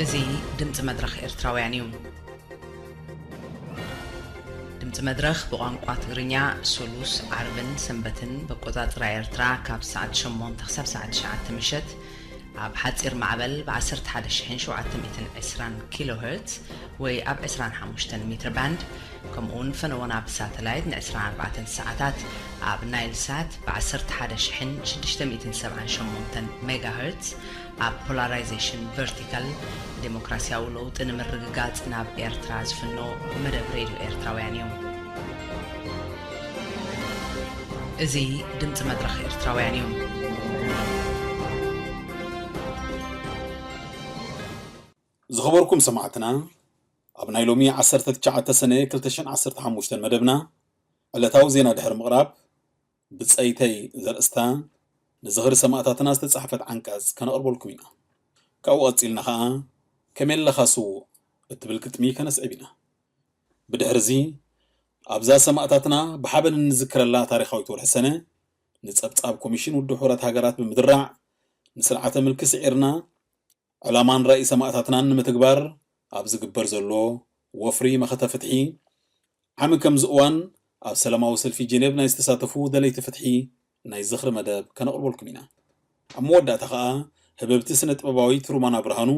እዚ ድምፂ መድረኽ ኤርትራውያን እዩ። ድምፂ መድረኽ ብቋንቋ ትግርኛ ሱሉስ፣ ዓርብን ሰንበትን በቆፃፅራ ኤርትራ ካብ ሰዓት ሸሞንተ ክሳብ ሰዓት ትሽዓተ ምሸት ኣብ ሓፂር ማዕበል ብ ዓሰርተ ሓደ ሽሕን ሸውዓተ ሚእትን ዕስራን ኪሎ ሄርትዝ ወይ ኣብ ዕስራን ሓሙሽተን ሜትር ባንድ፣ ከምኡውን ፈነወና ብሳተላይት ን ዕስራን ኣርባዕተን ሰዓታት ኣብ ናይል ሳት ብ ዓሰርተ ሓደ ሽሕን ሽዱሽተ ሚእትን ሰብዓን ሸሞንተን ሜጋ ሄርትዝ ኣብ ፖላራይዜሽን ቨርቲካል፣ ዴሞክራሲያዊ ለውጢ ንምርግጋጽ ናብ ኤርትራ ዝፍኖ መደብ ሬድዮ ኤርትራውያን እዩ። እዚ ድምጺ መድረኽ ኤርትራውያን እዩ። ዝኸበርኩም ሰማዕትና፣ ኣብ ናይ ሎሚ ዓሰርተ ትሽዓተ ሰነ ክልተ ሽሕን ዓሰርተ ሓሙሽተን መደብና፣ ዕለታዊ ዜና ድሕሪ ምቕራብ፣ ብጸይተይ ዘርእስታ ንዝኽሪ ሰማእታትና ዝተጻሕፈት ዓንቀጽ ከነቕርበልኩም ኢና። ካብኡ ቀጺልና ኸኣ ከመይ ኣለኻ ስዉእ እትብል ግጥሚ ከነስዕብ ኢና። ብድሕርዚ ኣብዛ ሰማእታትና ብሓበን እንዝክረላ ታሪኻዊት ወርሒ ሰነ ንጸብጻብ ኮሚሽን ውድብ ሕቡራት ሃገራት ብምድራዕ ንስርዓተ ምልኪ ስዒርና ዕላማን ራእይ ሰማእታትናን ንምትግባር ኣብ ዝግበር ዘሎ ወፍሪ መኸተ ፍትሒ ዓሚ ከምዚ እዋን ኣብ ሰላማዊ ሰልፊ ጀኔቭ ናይ ዝተሳተፉ ደለይቲ ፍትሒ ናይ ዝኽሪ መደብ ከነቕርበልኩም ኢና። ኣብ መወዳእታ ኸኣ ህብብቲ ስነ ጥበባዊት ሩማና ብርሃኑ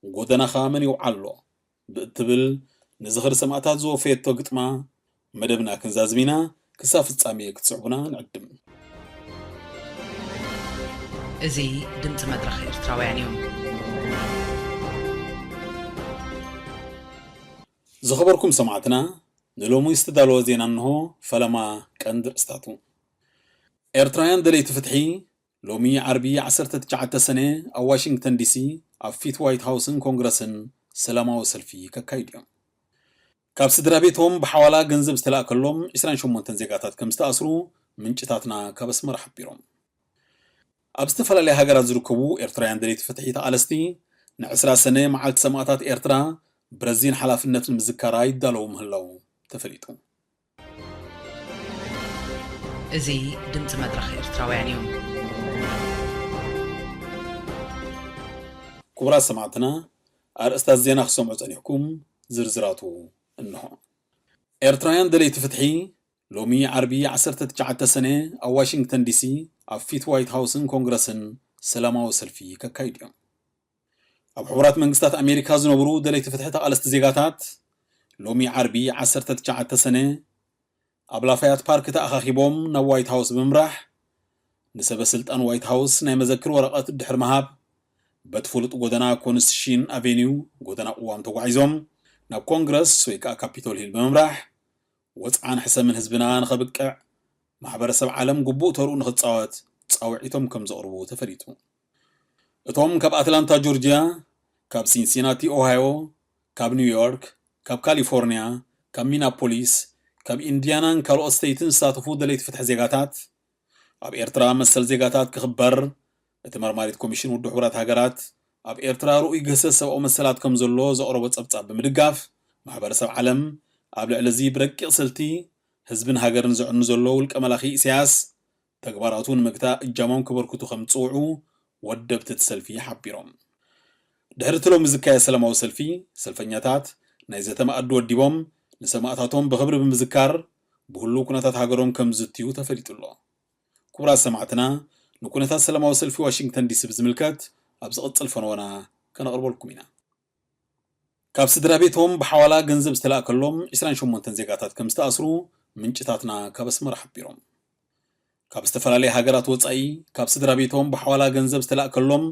ጎደናኻ መን ይውዓሎ ብእትብል ንዝኽሪ ሰማእታት ዝወፈየቶ ግጥማ መደብና ክንዛዝም ኢና። ክሳብ ፍጻሜ ክትስዕቡና ንዕድም። እዚ ድምጺ መድረኽ ኤርትራውያን እዩ። ዝኸበርኩም ሰማዕትና፣ ንሎሚ ዝተዳለወ ዜና እንሆ። ፈለማ ቀንዲ ርእስታቱ። ኤርትራውያን ደለይቲ ፍትሒ ሎሚ ዓርቢ ዓሰርተ ትሽዓተ ሰነ ኣብ ዋሽንግተን ዲሲ ኣብ ፊት ዋይት ሃውስን ኮንግረስን ሰላማዊ ሰልፊ ከካይዱ እዮም። ካብ ስድራ ቤቶም ብሓዋላ ገንዘብ ዝተላእከሎም ዕስራን ሸሞንተን ዜጋታት ከም ዝተኣስሩ ምንጭታትና ካብ ኣስመራ ሓቢሮም። ኣብ ዝተፈላለያ ሃገራት ዝርከቡ ኤርትራውያን ደለይቲ ፍትሒ ተቓለስቲ ንዕስራ ሰነ መዓልቲ ሰማእታት ኤርትራ ብረዚን ሓላፍነት ንምዝካራ ይዳለዉ ምህላዉ ተፈሊጡ። እዚ ድምጺ መድረኽ ኤርትራውያን እዩ። ክቡራት ሰማዕትና፣ ኣርእስታት ዜና ክሰምዑ ጸኒሕኩም፣ ዝርዝራቱ እንሆ። ኤርትራውያን ደለይቲ ፍትሒ ሎሚ ዓርቢ ዓሰርተ ትሽዓተ ሰነ ኣብ ዋሽንግተን ዲሲ ኣብ ፊት ዋይት ሃውስን ኮንግረስን ሰላማዊ ሰልፊ ከካይዱ እዮም። ኣብ ሕቡራት መንግስታት ኣሜሪካ ዝነብሩ ደለይቲ ፍትሒ ተቓለስቲ ዜጋታት ሎሚ ዓርቢ ዓሰርተ ትሽዓተ ሰነ ኣብ ላፋያት ፓርክ ተኣኻኺቦም ናብ ዋይት ሃውስ ብምምራሕ ንሰበ ስልጣን ዋይት ሃውስ ናይ መዘክር ወረቐት ድሕሪ ምሃብ በቲ ፍሉጥ ጎደና ኮንስቲቱሽን ኣቬኒው፣ ጎደና ቅዋም፣ ተጓዒዞም ናብ ኮንግረስ ወይ ከዓ ካፒቶል ሂል ብምምራሕ ወፅዓን ሕሰምን ህዝብና ንኸብቅዕ ማሕበረሰብ ዓለም ግቡእ ተርኡ ንኽፃወት ፃውዒቶም ከም ዘቕርቡ ተፈሊጡ። እቶም ካብ ኣትላንታ ጆርጅያ፣ ካብ ሲንሲናቲ ኦሃዮ፣ ካብ ኒውዮርክ፣ ካብ ካሊፎርኒያ፣ ካብ ሚናፖሊስ፣ ካብ ኢንዲያናን ካልኦት ስተይትን ዝሳተፉ ደለይቲ ፍትሒ ዜጋታት ኣብ ኤርትራ መሰል ዜጋታት ክኽበር እቲ መርማሪት ኮሚሽን ውድብ ሕቡራት ሃገራት ኣብ ኤርትራ ርኡይ ግህሰት ሰብኣዊ መሰላት ከም ዘሎ ዘቕረቦ ጸብጻብ ብምድጋፍ ማሕበረሰብ ዓለም ኣብ ልዕሊ እዚ ብረቂቕ ስልቲ ህዝብን ሃገርን ዘዕኑ ዘሎ ውልቀ መላኺ ኢሳያስ ተግባራቱ ንምግታእ እጃሞም ክበርክቱ ከም ዝጽውዑ ወደብቲ እቲ ሰልፊ ሓቢሮም። ድሕሪ እቲ ሎሚ ዝካየድ ሰላማዊ ሰልፊ ሰልፈኛታት ናይ ዘተ መኣዲ ወዲቦም ንሰማእታቶም ብኽብሪ ብምዝካር ብህሉው ኩነታት ሃገሮም ከም ዝዝትዩ ተፈሊጡ ኣሎ። ክቡራት ሰማዕትና፣ ንኩነታት ሰላማዊ ሰልፊ ዋሽንግተን ዲሲ ብዝምልከት ኣብ ዝቕጽል ፈነወና ከነቕርበልኩም ኢና። ካብ ስድራ ቤቶም ብሓዋላ ገንዘብ ዝተላእከሎም ዕስራን ሸሞንተን ዜጋታት ከም ዝተኣስሩ ምንጭታትና ካብ ኣስመራ ሓቢሮም። ካብ ዝተፈላለያ ሃገራት ወጻኢ ካብ ስድራ ቤቶም ብሓዋላ ገንዘብ ዝተላእከሎም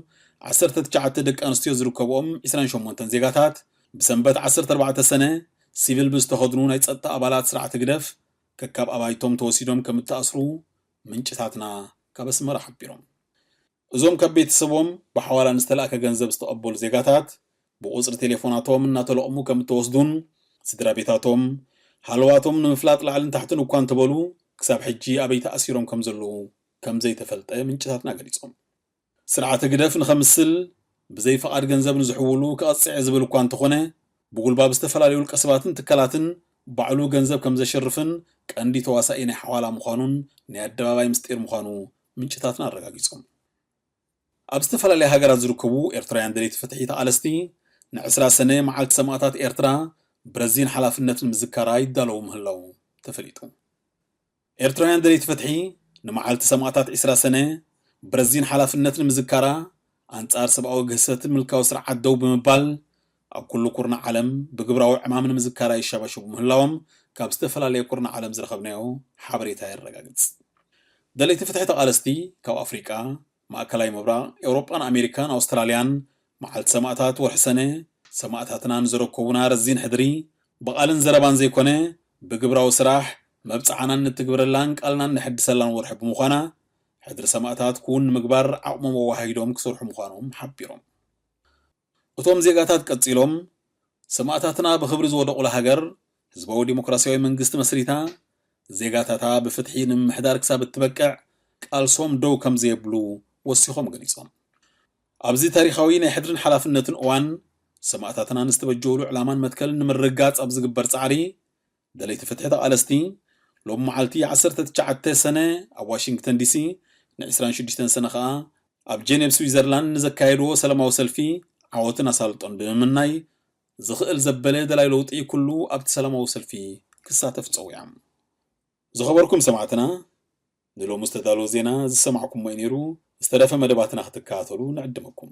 ዓሰርተ ትሽዓተ ደቂ ኣንስትዮ ዝርከብኦም ዕስራን ሸሞንተን ዜጋታት ብሰንበት ዓሰርተ ኣርባዕተ ሰነ ሲቪል ብዝተኸድኑ ናይ ጸጥታ ኣባላት ስርዓት ህግደፍ ከካብ ኣባይቶም ተወሲዶም ከም እተኣስሩ ምንጭታትና ካብ ኣስመራ ሓቢሮም። እዞም ካብ ቤተሰቦም ብሓዋላ ንዝተላእከ ገንዘብ ዝተቐበሉ ዜጋታት ብቑጽሪ ቴሌፎናቶም እናተለቕሙ ከም እተወስዱን ስድራ ቤታቶም ሃለዋቶም ንምፍላጥ ላዕልን ታሕትን እኳ እንተበሉ ክሳብ ሕጂ ኣበይ ተኣሲሮም ከም ዘለዉ ከም ዘይተፈልጠ ምንጭታትና ገሊጾም። ስርዓት ህግደፍ ንኸምስል ብዘይ ፍቓድ ገንዘብ ንዝሕውሉ ክቐጽዕ ዝብል እኳ እንተኾነ ብጉልባብ ዝተፈላለዩ ውልቀ ሰባትን ትካላትን ባዕሉ ገንዘብ ከም ዘሸርፍን ቀንዲ ተዋሳኢ ናይ ሓዋላ ምዃኑን ናይ ኣደባባይ ምስጢር ምዃኑ ምንጭታትና ኣረጋጊጾም። ኣብ ዝተፈላለያ ሃገራት ዝርከቡ ኤርትራውያን ደለይቲ ፍትሒ ተቓለስቲ ንዕስራ ሰነ መዓልቲ ሰማእታት ኤርትራ ብረዚን ሓላፍነት ንምዝካራ ይዳለዉ ምህላዉ ተፈሊጡ። ኤርትራውያን ደለይቲ ፍትሒ ንመዓልቲ ሰማእታት ዕስራ ሰነ ብረዚን ሓላፍነት ንምዝካራ ኣንጻር ሰብኣዊ ግህሰትን ምልካዊ ስርዓት ደው ብምባል ኣብ ኩሉ ኩርናዕ ዓለም ብግብራዊ ዕማም ንምዝካራ ይሻባሸቡ ምህላዎም ካብ ዝተፈላለየ ኩርናዕ ዓለም ዝረኸብናዮ ሓበሬታ የረጋግጽ። ደለይቲ ፍትሒ ተቓለስቲ ካብ ኣፍሪቃ፣ ማእከላይ ምብራቕ፣ ኤውሮጳን ኣሜሪካን ኣውስትራልያን መዓልቲ ሰማእታት ወርሒ ሰነ ሰማእታትና ንዘረከቡና ረዚን ሕድሪ ብቓልን ዘረባን ዘይኮነ ብግብራዊ ስራሕ መብጽዓናን ንትግብረላን ቃልናን ነሐድሰላን ወርሒ ብምዃና ሕድሪ ሰማእታት ክውን ንምግባር ዓቕሞም ኣወሃሂዶም ክሰርሑ ምዃኖም ሓቢሮም። እቶም ዜጋታት ቀጺሎም ሰማእታትና ብኽብሪ ዝወደቑላ ሃገር ህዝባዊ ዲሞክራሲያዊ መንግስቲ መስሪታ ዜጋታታ ብፍትሒ ንምምሕዳር ክሳብ እትበቅዕ ቃልሶም ደው ከም ዘየብሉ ወሲኾም ገሊጾም። ኣብዚ ታሪኻዊ ናይ ሕድርን ሓላፍነትን እዋን ሰማእታትና ንዝተበጀውሉ ዕላማን መትከልን ንምርግጋጽ ኣብ ዝግበር ጻዕሪ ደለይቲ ፍትሒ ተቓለስቲ ሎም መዓልቲ ዓሰርተ ትሽዓተ ሰነ ኣብ ዋሽንግተን ዲሲ ን ዕስራን ሽዱሽተን ሰነ ከኣ ኣብ ጀኔቭ ስዊዘርላንድ ንዘካየድዎ ሰላማዊ ሰልፊ ዓወትን ኣሳልጦን ብምምናይ ዝኽእል ዘበለ ደላይ ለውጢ ኩሉ ኣብቲ ሰላማዊ ሰልፊ ክሳተፍ ጸዊዖም። ዝኸበርኩም ሰማዕትና ንሎሚ ዝተዳለወ ዜና ዝሰማዕኩሞ እዩ ነይሩ። ዝተረፈ መደባትና ክትከታተሉ ንዕድመኩም።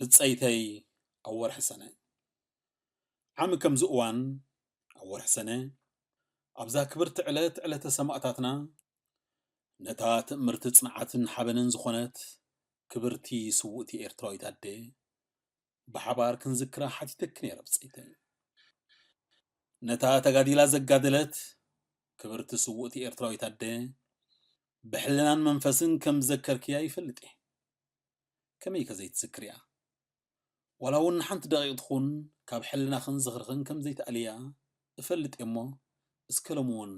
ብጸይተይ ኣብ ወርሒ ሰነ ዓሚ ከምዚ እዋን ኣብ ወርሒ ሰነ ኣብዛ ክብርቲ ዕለት ዕለተ ሰማእታትና ነታ ትእምርቲ ጽንዓትን ሓበንን ዝኾነት ክብርቲ ስውእቲ ኤርትራዊት ኣደ ብሓባር ክንዝክራ ሓቲተኪ ነይረ ብጸይተይ። ነታ ተጋዲላ ዘጋደለት ክብርቲ ስውእቲ ኤርትራዊት ኣደ ብሕልናን መንፈስን ከም ዘከርክያ ይፈልጥ እየ። ከመይከ ዘይትዝክርያ? ዋላ እውን ንሓንቲ ደቂቕ ትኹን ካብ ሕልናኽን ዝኽርኽን ከም ዘይትኣልያ እፈልጥ እየ እሞ እስከ ሎሚ እውን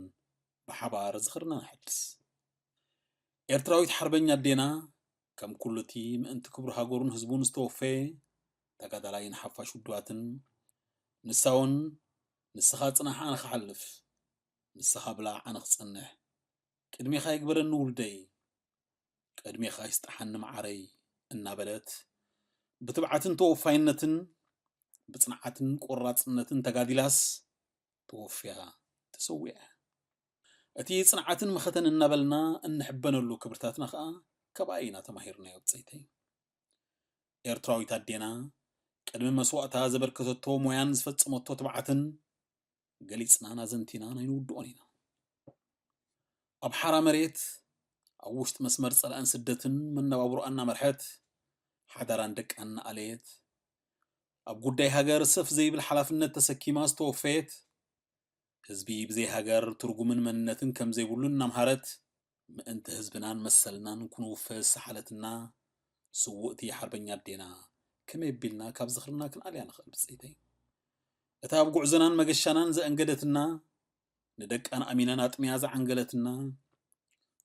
ብሓባር ዝኽርና ንሓድስ። ኤርትራዊት ሓርበኛ ኣዴና ከም ኩሉ እቲ ምእንቲ ክብሩ ሃገሩን ህዝቡን ዝተወፈየ ተጋዳላይን ሓፋሽ ውዱባትን ንሳ እውን፣ "ንስኻ ጽናሕ፣ ኣነ ክሓልፍ፣ ንስኻ ብላዕ፣ ኣነ ክጸንሕ፣ ቅድሜኻ ይግበረኒ ውልደይ፣ ቅድሜኻ ይስጥሓኒ መዓረይ" እናበለት፣ ብትብዓትን ተወፋይነትን፣ ብጽንዓትን ቆራጽነትን ተጋዲላስ፣ ተወፍያ፣ ተሰዊኣ። እቲ ጽንዓትን መኸተን እናበልና እንሕበነሉ ክብርታትና ኸኣ ካብኣ ኢና ተማሂርናዮ ብጸይተይ። ኤርትራዊት ኣዴና ቅድሚ መስዋእታ ዘበርከተቶ ሞያን ዝፈጸመቶ ትብዓትን ገሊጽናን ኣዘንቲናን ኣይንውድኦን ኢና። ኣብ ሓራ መሬት፣ ኣብ ውሽጢ መስመር ጸላእን ስደትን መነባብሮኣ እናመርሐት፣ ሓዳራን ደቃን እናኣለየት፣ ኣብ ጉዳይ ሃገር ሰፍ ዘይብል ሓላፍነት ተሰኪማ ዝተወፈየት፣ ህዝቢ ብዘይ ሃገር ትርጉምን መንነትን ከም ዘይብሉ እናምሃረት፣ ምእንቲ ህዝብናን መሰልናን ክንውፈ ዝሰሓለትና ስውእቲ ሓርበኛ ኣዴና ከመይ ኣቢልና ካብ ዝኽርና ክንኣልያ ንኽእል ብጸይተይ? እታ ኣብ ጉዕዞናን መገሻናን ዘእንገደትና፣ ንደቃን ኣሚናን ኣጥሚያ ዝዓንገለትና፣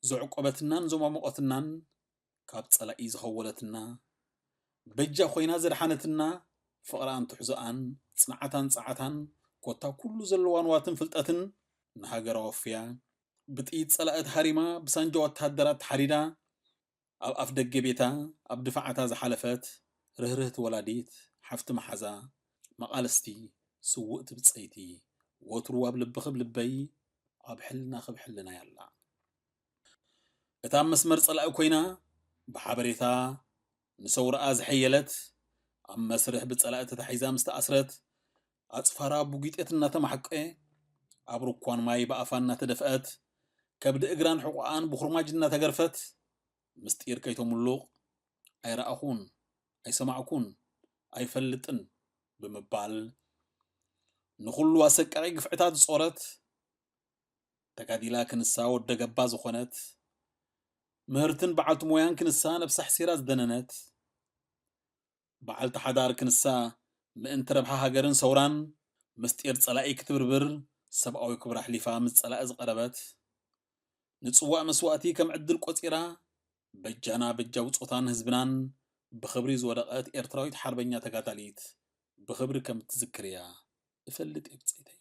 ዘዕቆበትናን ዘሟሞቐትናን፣ ካብ ጸላኢ ዝኸወለትና፣ በጃ ኮይና ዘድሓነትና፣ ፍቕራን ትሕዞኣን፣ ጽንዓታን ጸዓታን፣ ኮታ ኩሉ ዘለዋ ንዋትን ፍልጠትን ንሃገር ኣወፍያ፣ ብጥይት ጸላኢ ተሃሪማ፣ ብሳንጃ ወተሃደራት ተሓሪዳ፣ ኣብ ኣፍ ደገ ቤታ፣ ኣብ ድፋዓታ ዝሓለፈት፣ ርህርህቲ ወላዲት፣ ሓፍቲ መሓዛ፣ መቓልስቲ፣ ስውእቲ ብጸይቲ፣ ወትሩ ኣብ ልብኺ ብ ልበይ፣ ኣብ ሕልናኺ ብ ሕልናይ ኣላ። እታ ኣብ መስመር ጸላኢ ኮይና፣ ብሓበሬታ ንሰውራኣ ዝሐየለት፣ ኣብ መስርሕ ብጸላኢ ተታሒዛ ምስ ተኣስረት፣ ኣጽፋራ ብጒጤት እናተማሕቀ፣ ኣብ ሩኳን ማይ ብኣፋ እናተደፍአት፣ ከብዲ እግራን ሕቖኣን ብኹርማጅ እናተገርፈት፣ ምስጢር ከይተምሉቕ፣ "ኣይረኣኹን፣ ኣይሰማዕኩን፣ ኣይፈልጥን" ብምባል፣ ንኹሉ ኣሰቃቒ ግፍዕታት ዝጾረት፣ ተጋዲላ ክንሳ ወደ ገባ ዝኾነት፣ ምህርትን በዓልቲ ሞያን ክንሳ ነብሳ ኣሕሲራ ዝደነነት፣ በዓልቲ ሓዳር ክንሳ ምእንቲ ረብሓ ሃገርን ሰውራን፣ ምስጢር ጸላኢ ክትብርብር፣ ሰብኣዊ ክብራ ኣሕሊፋ ምስ ጸላኢ ዝቐረበት፣ ንጽዋእ መስዋእቲ ከም ዕድል ቆጺራ፣ በጃና በጃ ብጾታን ህዝብናን ብኽብሪ ዝወደቐት ኤርትራዊት ሓርበኛ ተጋዳሊት ብኽብሪ ከም እትዝክርያ እፈልጥ እየ ብጸይተይ።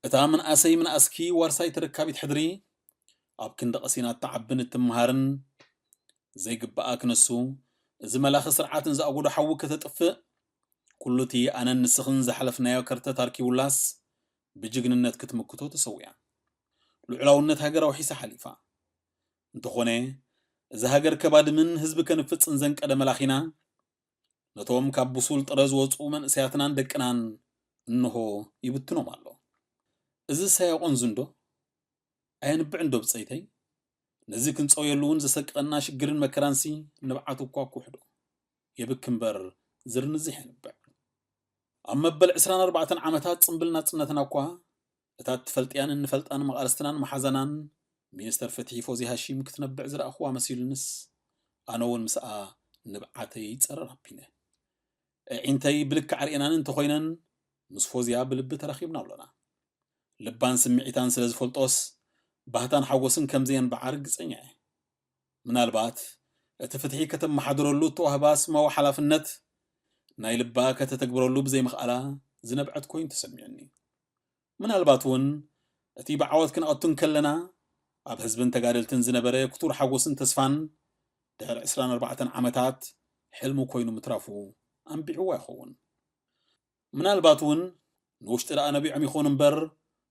እታ ምንኣሰይ ምንኣስኪ ዋርሳይ ተረካቢት ሕድሪ፣ ኣብ ክንዲ ቀሲና እትዓብን እትመሃርን፣ ዘይግብኣ ክነሱ፣ እዚ መላኺ ስርዓት ንዝኣጎዶ ሓዊ ከተጥፍእ፣ ኩሉ እቲ ኣነን ንስኽን ዝሓለፍናዮ ከርተት ኣርኪቡላስ፣ ብጅግንነት ክትምክቶ ተሰዊኣ። ልዑላውነት ሃገር ኣውሒሳ ሓሊፋ። እንተኾነ፣ እዚ ሃገር ከባድምን ህዝቢ ከንፍጽን ዘንቀደ መላኺና፣ ነቶም ካብ ብሱል ጥረ ዝወጹ መንእሰያትናን ደቅናን እንሆ ይብትኖም ኣሎ። እዚ ሳያቆን ዝንዶ ኣየንብዕን ዶ ብጸይተይ? ነዚ ክንጸውየሉ እውን ዘሰቅቐና ሽግርን መከራንሲ ንብዓቱ እኳ ክውሕዶ። የብክ እምበር ዝርንዝሕ የንብዕ። ኣብ መበል ዕስራን ኣርባዕተን ዓመታት ጽምብል ናጽነትና እኳ እታ እትፈልጥያን እንፈልጣን መቓልስትናን መሓዛናን ሚኒስተር ፍትሒ ፎዚ ሃሺም ክትነብዕ ዝረኣኹዋ መሲሉንስ፣ ኣነ እውን ምስኣ ንብዓተይ ጸረር ኣቢለ። ኣዒንተይ ብልክዕ ርእየናን እንተኾይነን፣ ምስ ፎዝያ ብልቢ ተራኺብና ኣሎና። ልባን ስምዒታን ስለ ዝፈልጦስ፣ ባህታን ሓጎስን ከም ዘየንብዓ ርግጸኛ እየ። ምናልባት፣ እቲ ፍትሒ ከተመሓድረሉ እተዋህባ ስማዊ ሓላፍነት፣ ናይ ልባ ከተተግብረሉ ብዘይምኽኣላ ዝነብዐት ኮይኑ ተሰሚዑኒ። ምናልባት እውን፣ እቲ ብዓወት ክንኣቱ እንከለና፣ ኣብ ህዝብን ተጋደልትን ዝነበረ ክቱር ሓጎስን ተስፋን፣ ድሕሪ ዕስራን ኣርባዕተን ዓመታት ሕልሚ ኮይኑ ምትራፉ ኣንቢዕዋ ይኸውን። ምናልባት እውን ንውሽጢ ደኣ ነቢዖም ይኾኑ እምበር፣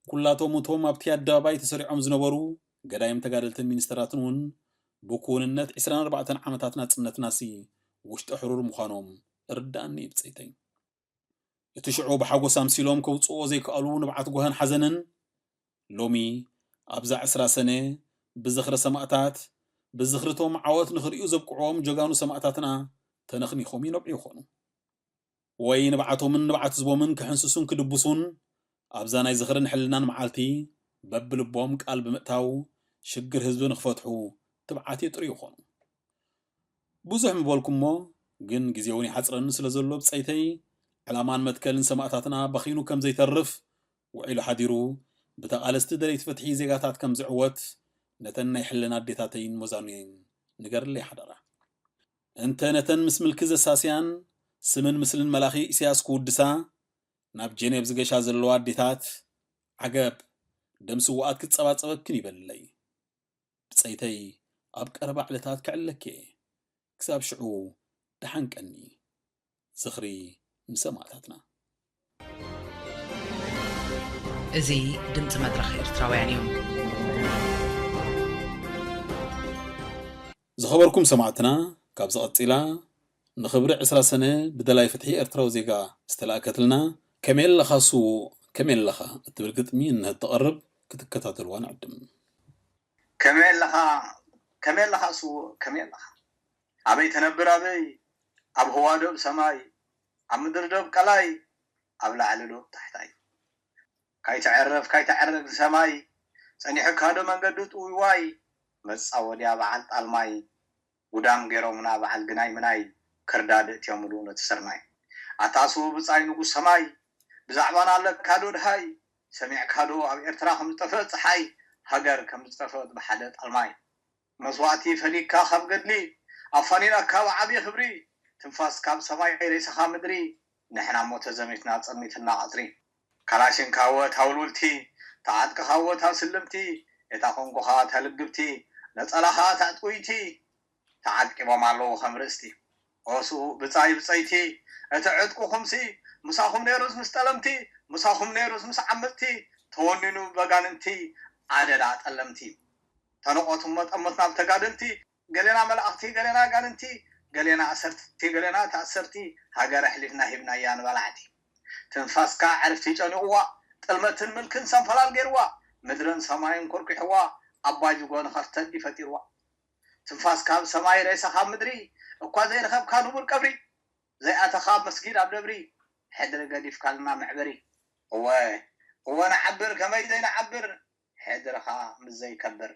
ኩላቶም እቶም ኣብቲ ኣደባባይ ተሰሪዖም ዝነበሩ ገዳይም ተጋደልትን ሚኒስተራትን እውን ብክውንነት ዕስራን ኣርባዕተን ዓመታት ናጽነትናሲ ውሽጢ ሕሩር ምዃኖም እርድኣኒ እዩ ብጸይተይ። እቲ ሽዑ ብሓጎስ ኣምሲሎም ከውጽእዎ ዘይከኣሉ ንብዓት ጓህን ሓዘንን፣ ሎሚ ኣብዛ ዕስራ ሰነ ብዝኽሪ ሰማእታት፣ ብዝኽሪ እቶም ዓወት ንኽርእዩ ዘብቅዕዎም ጀጋኑ ሰማእታትና ተነኽኒኾም ይነብዑ ይኾኑ። ወይ ንብዓቶምን ንብዓት ህዝቦምን ክሕንስሱን ክድብሱን ኣብዛ ናይ ዝኽርን ሕልናን መዓልቲ በብልቦም ቃል ብምእታው ሽግር ህዝቢ ንኽፈትሑ ትብዓት የጥርዩ ይኾኑ። ብዙሕ ምበልኩ እሞ፣ ግን ግዜ እውን ይሓጽረኒ ስለ ዘሎ ብጸይተይ፣ ዕላማን መትከልን ሰማእታትና ባኺኑ ከም ዘይተርፍ፣ ውዒሉ ሓዲሩ ብተቓለስቲ ደለይቲ ፍትሒ ዜጋታት ከም ዝዕወት፣ ነተን ናይ ሕልና ኣዴታተይን መዛኑየይን ንገርለይ ሓደራ። እንተ ነተን ምስ ምልኪ ዘሳስያን ስምን ምስልን መላኺ ኢሳያስ ክውድሳ ናብ ጄኔቭ ዝገሻ ዘለዋ ኣዴታት፣ ዓገብ፣ ደም ስውኣት ክጸባጸበክን ይበልለይ። ብጸይተይ ኣብ ቀረባ ዕለታት ክዕለኪ እየ። ክሳብ ሽዑ ደሓን ቀኒ። ዝኽሪ ንሰማእታትና። እዚ ድምጺ መድረኽ ኤርትራውያን እዩ። ዝኸበርኩም ሰማዕትና፣ ካብዚ ቀጺላ ንኽብሪ ዕስራ ሰነ ብደላይ ፍትሒ ኤርትራዊ ዜጋ ዝተላእከትልና ከመይ ኣለኻ ስዉእ፣ ከመይ ኣለኻ እትብል ግጥሚ እንሀት ተቐርብ ክትከታተልዋ ንዕድም። ከመይ ኣለኻ፣ ከመይ ኣለኻ ስዉእ፣ ከመይ ኣለኻ? ኣበይ ትነብር ኣበይ? ኣብ ህዋ ዶ ኣብ ሰማይ? ኣብ ምድሪ ዶ ኣብ ቀላይ? ኣብ ላዕሊ ዶ ኣብ ታሕታይ? ካይተዕርፍ፣ ካይተዕርፍ ንሰማይ፣ ጸኒሑካ ዶ መንገዲ ጥውይዋይ? መጻወድያ በዓል ጣልማይ፣ ጉዳም ገይሮምና በዓል ግናይ ምናይ፣ ክርዳድ እትዮምሉ ነቲ ስርናይ። ኣታ ስዉእ ብጻይ ንጉስ ሰማይ፣ ብዛዕባና ኣለካ ዶ ድሃይ? ሰሚዕካ ዶ ኣብ ኤርትራ ከም ዝጠፍእ ጸሓይ፣ ሃገር ከም ዝጠፍእት ብሓደ ጣልማይ? መስዋእቲ ፈሊካ ካብ ገድሊ፣ ኣፋኒናካ ብዓብዪ ክብሪ፣ ትንፋስ ካብ ሰማይ ሬሳኻ ምድሪ፣ ንሕና እሞ ተዘሚትና ጸልሚትና ቀጽሪ። ካላሽንካ ወታ ውልውልቲ፣ ተዓጥቅኻ ወታ ስልምቲ፣ እታ ኮንጎኻ እታ ልግብቲ፣ ነጸላኻ እታ ጥውይቲ፣ ተዓቂቦም ኣለዉ ከም ርእስቲ። ኦሱ ብጻይ ብጸይቲ፣ እቲ ዕጥቁኹምሲ፣ ምሳኹም ነይሩስ ምስ ጠለምቲ፣ ምሳኹም ነይሩስ ምስ ዓመጽቲ፣ ተወኒኑ በጋንንቲ፣ ኣደዳ ጠለምቲ። ተነቆቱ መጠመትና ብተጋደልቲ፣ ገሌና መላእኽቲ፣ ገሌና ኣጋንንቲ፣ ገሌና ኣሰርቲ፣ ገሌና ተኣሰርቲ፣ ሃገር ኣሕሊፍና ሂብናያ ንበላዕቲ። ትንፋስካ ዕርፍቲ ጨኒቕዋ፣ ጥልመትን ምልክን ሰንፈላል ገይርዋ፣ ምድርን ሰማይን ኮርኪሕዋ፣ ኣባይ ዝጎ ንኸፍተዲ ፈጢርዋ። ትንፋስካ ኣብ ሰማይ፣ ሬሳኻ ኣብ ምድሪ፣ እኳ ዘይረኸብካ ንቡር ቀብሪ፣ ዘይኣተኻ ኣብ መስጊድ ኣብ ደብሪ፣ ሕድሪ ገዲፍካልና መዕበሪ። እወ፣ እወ ንዓብር፣ ከመይ ዘይንዓብር፣ ሕድርኻ ምስ ዘይከብር።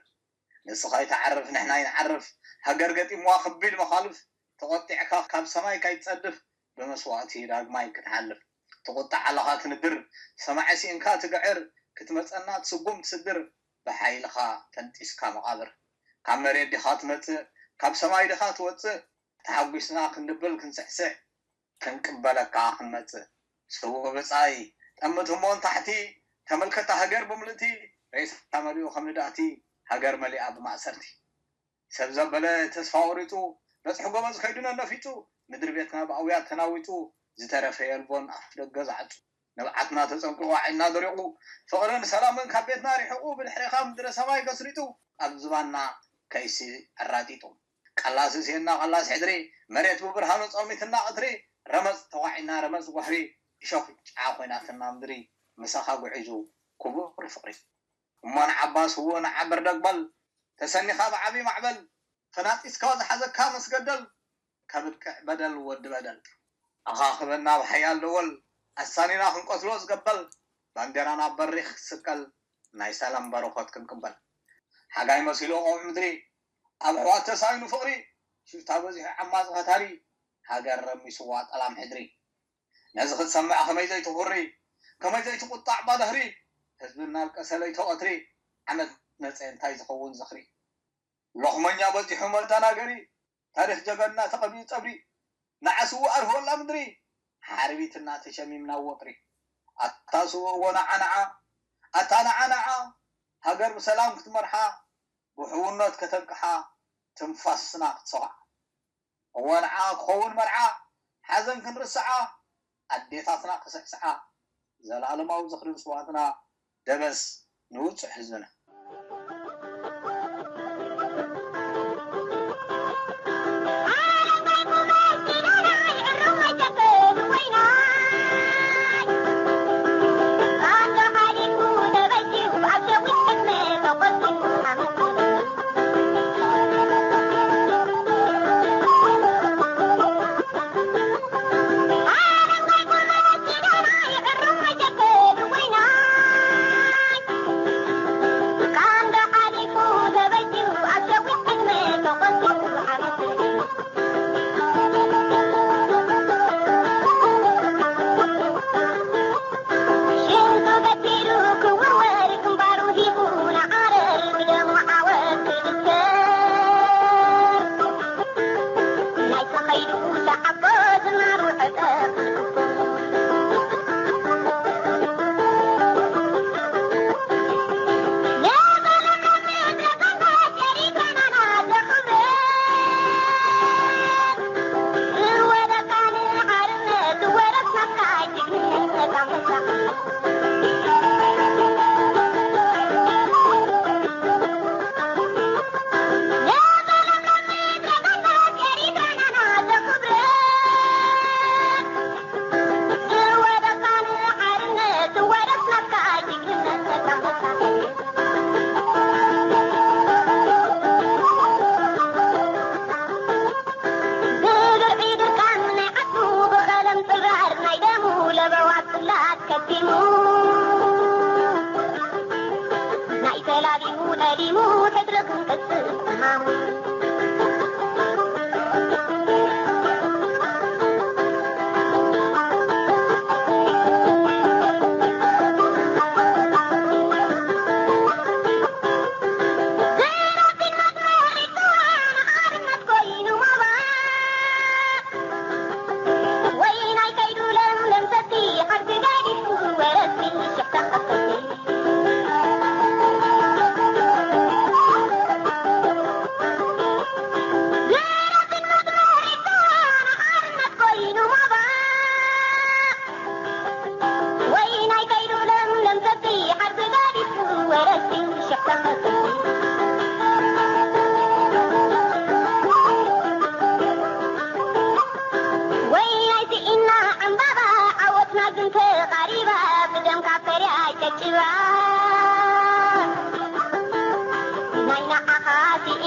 ንስኻ ኣይትዓርፍ፣ ንሕና ኣይንዓርፍ። ሃገር ገጢምዋ ከቢድ መኻልፍ፣ ተቖጢዕካ ካብ ሰማይ ካይትጸድፍ፣ ብመስዋእቲ ዳግማይ ክትሓልፍ። ትቑጣዕ ኣለኻ ትንድር፣ ሰማዒ ስኢንካ ትግዕር፣ ክትመጸና ትስጉም ትስድር፣ ብሓይልኻ ፈንጢስካ መቓብር። ካብ መሬት ዲኻ ትመጽእ፣ ካብ ሰማይ ዲኻ ትወጽእ፣ ተሓጒስና ክንድብል ክንስሕስሕ፣ ክንቅበለካ ክንመጽእ። ስዉእ ብጻይ፣ ጠምት እሞ ንታሕቲ፣ ተመልከታ ሃገር ብምልእቲ፣ ሬሳ መሊኡ ከም ንዳእቲ፣ ሃገር መሊኣ ብማእሰርቲ። ሰብ ዘበለ ተስፋ ቆሪጹ፣ በጽሒ ጎበዝ ከይዱ ነነፊጹ፣ ምድሪ ቤትና ብኣውያት ተናዊጹ፣ ዝተረፈ የልቦን ኣፍ ደገ ዝዓጹ። ንብዓትና ተጸንቂቑ፣ ዓይንና ደሪቑ፣ ፍቕርን ሰላምን ካብ ቤትና ርሒቑ፣ ብድሕሬኻ ምድረ ሰማይ ገስሪጡ፣ ኣብ ዝባንና ከይሲ ኣራጢጡ። ቀላስ ስኤና ቀላስ ሕድሪ፣ መሬት ብብርሃኑ ጸልሚትና ቀትሪ፣ ረመጽ ተኳዒና ረመጽ ወሕሪ፣ እሾኽ ጭዓ ኮይናትና ምድሪ፣ ምሳኻ ጉዒዙ ክቡር ፍቕሪ። እሞ ንዓባ ስዉእ ንዓብር ደግ በል፣ ተሰኒኻ ብዓቢ ማዕበል፣ ፈናጢስካ ዝሓዘካ መስገደል፣ ከብቅዕ በደል ወዲ በደል። ኣኻኽበና ብሓያል ደወል፣ ኣሳኒና ክንቀትሎ ዝገበል፣ ባንዴራና ኣብ በሪኽ ክትስቀል፣ ናይ ሰላም በረኸት ክንቅበል። ሓጋይ መሲሉ ቆውዕ ምድሪ፣ ኣብ ኣሕዋት ተሳኢኑ ፍቕሪ፣ ሽፍታ በዚሑ ዓማጺ ቀታሊ፣ ሃገር ረሚስዋ ጠላም ሕድሪ። ነዚ ክትሰምዕ ከመይ ዘይትኹሪ፣ ከመይ ዘይትቁጣዕ ባዳህሪ፣ ህዝቢ እናልቀሰ ለይተ ቀትሪ፣ ዓመት መጸ እንታይ ዝኸውን ዝኽሪ። ሎኽመኛ በዚሑ መደናገሪ፣ ታሪኽ ጀጋንና ተቐቢኡ ጸብሪ፣ ንዓ ስዉእ ኣርህወላ ምድሪ፣ ሓርቢትና ተሸሚምና ወጥሪ። ኣታ ስዉእ እዎ ንዓ ንዓ፣ ኣታ ንዓ ንዓ፣ ሃገር ብሰላም ክትመርሓ፣ ብሕውነት ከተብቅሓ፣ ትንፋስና ክትሰኹዓ። እወ ንዓ ክኸውን መርዓ፣ ሓዘን ክንርስዓ፣ ኣዴታትና ክስዕስዓ፣ ዘለኣለማዊ ዝኽሪ ንስውኣትና፣ ደበስ ንውጹዕ ህዝብና።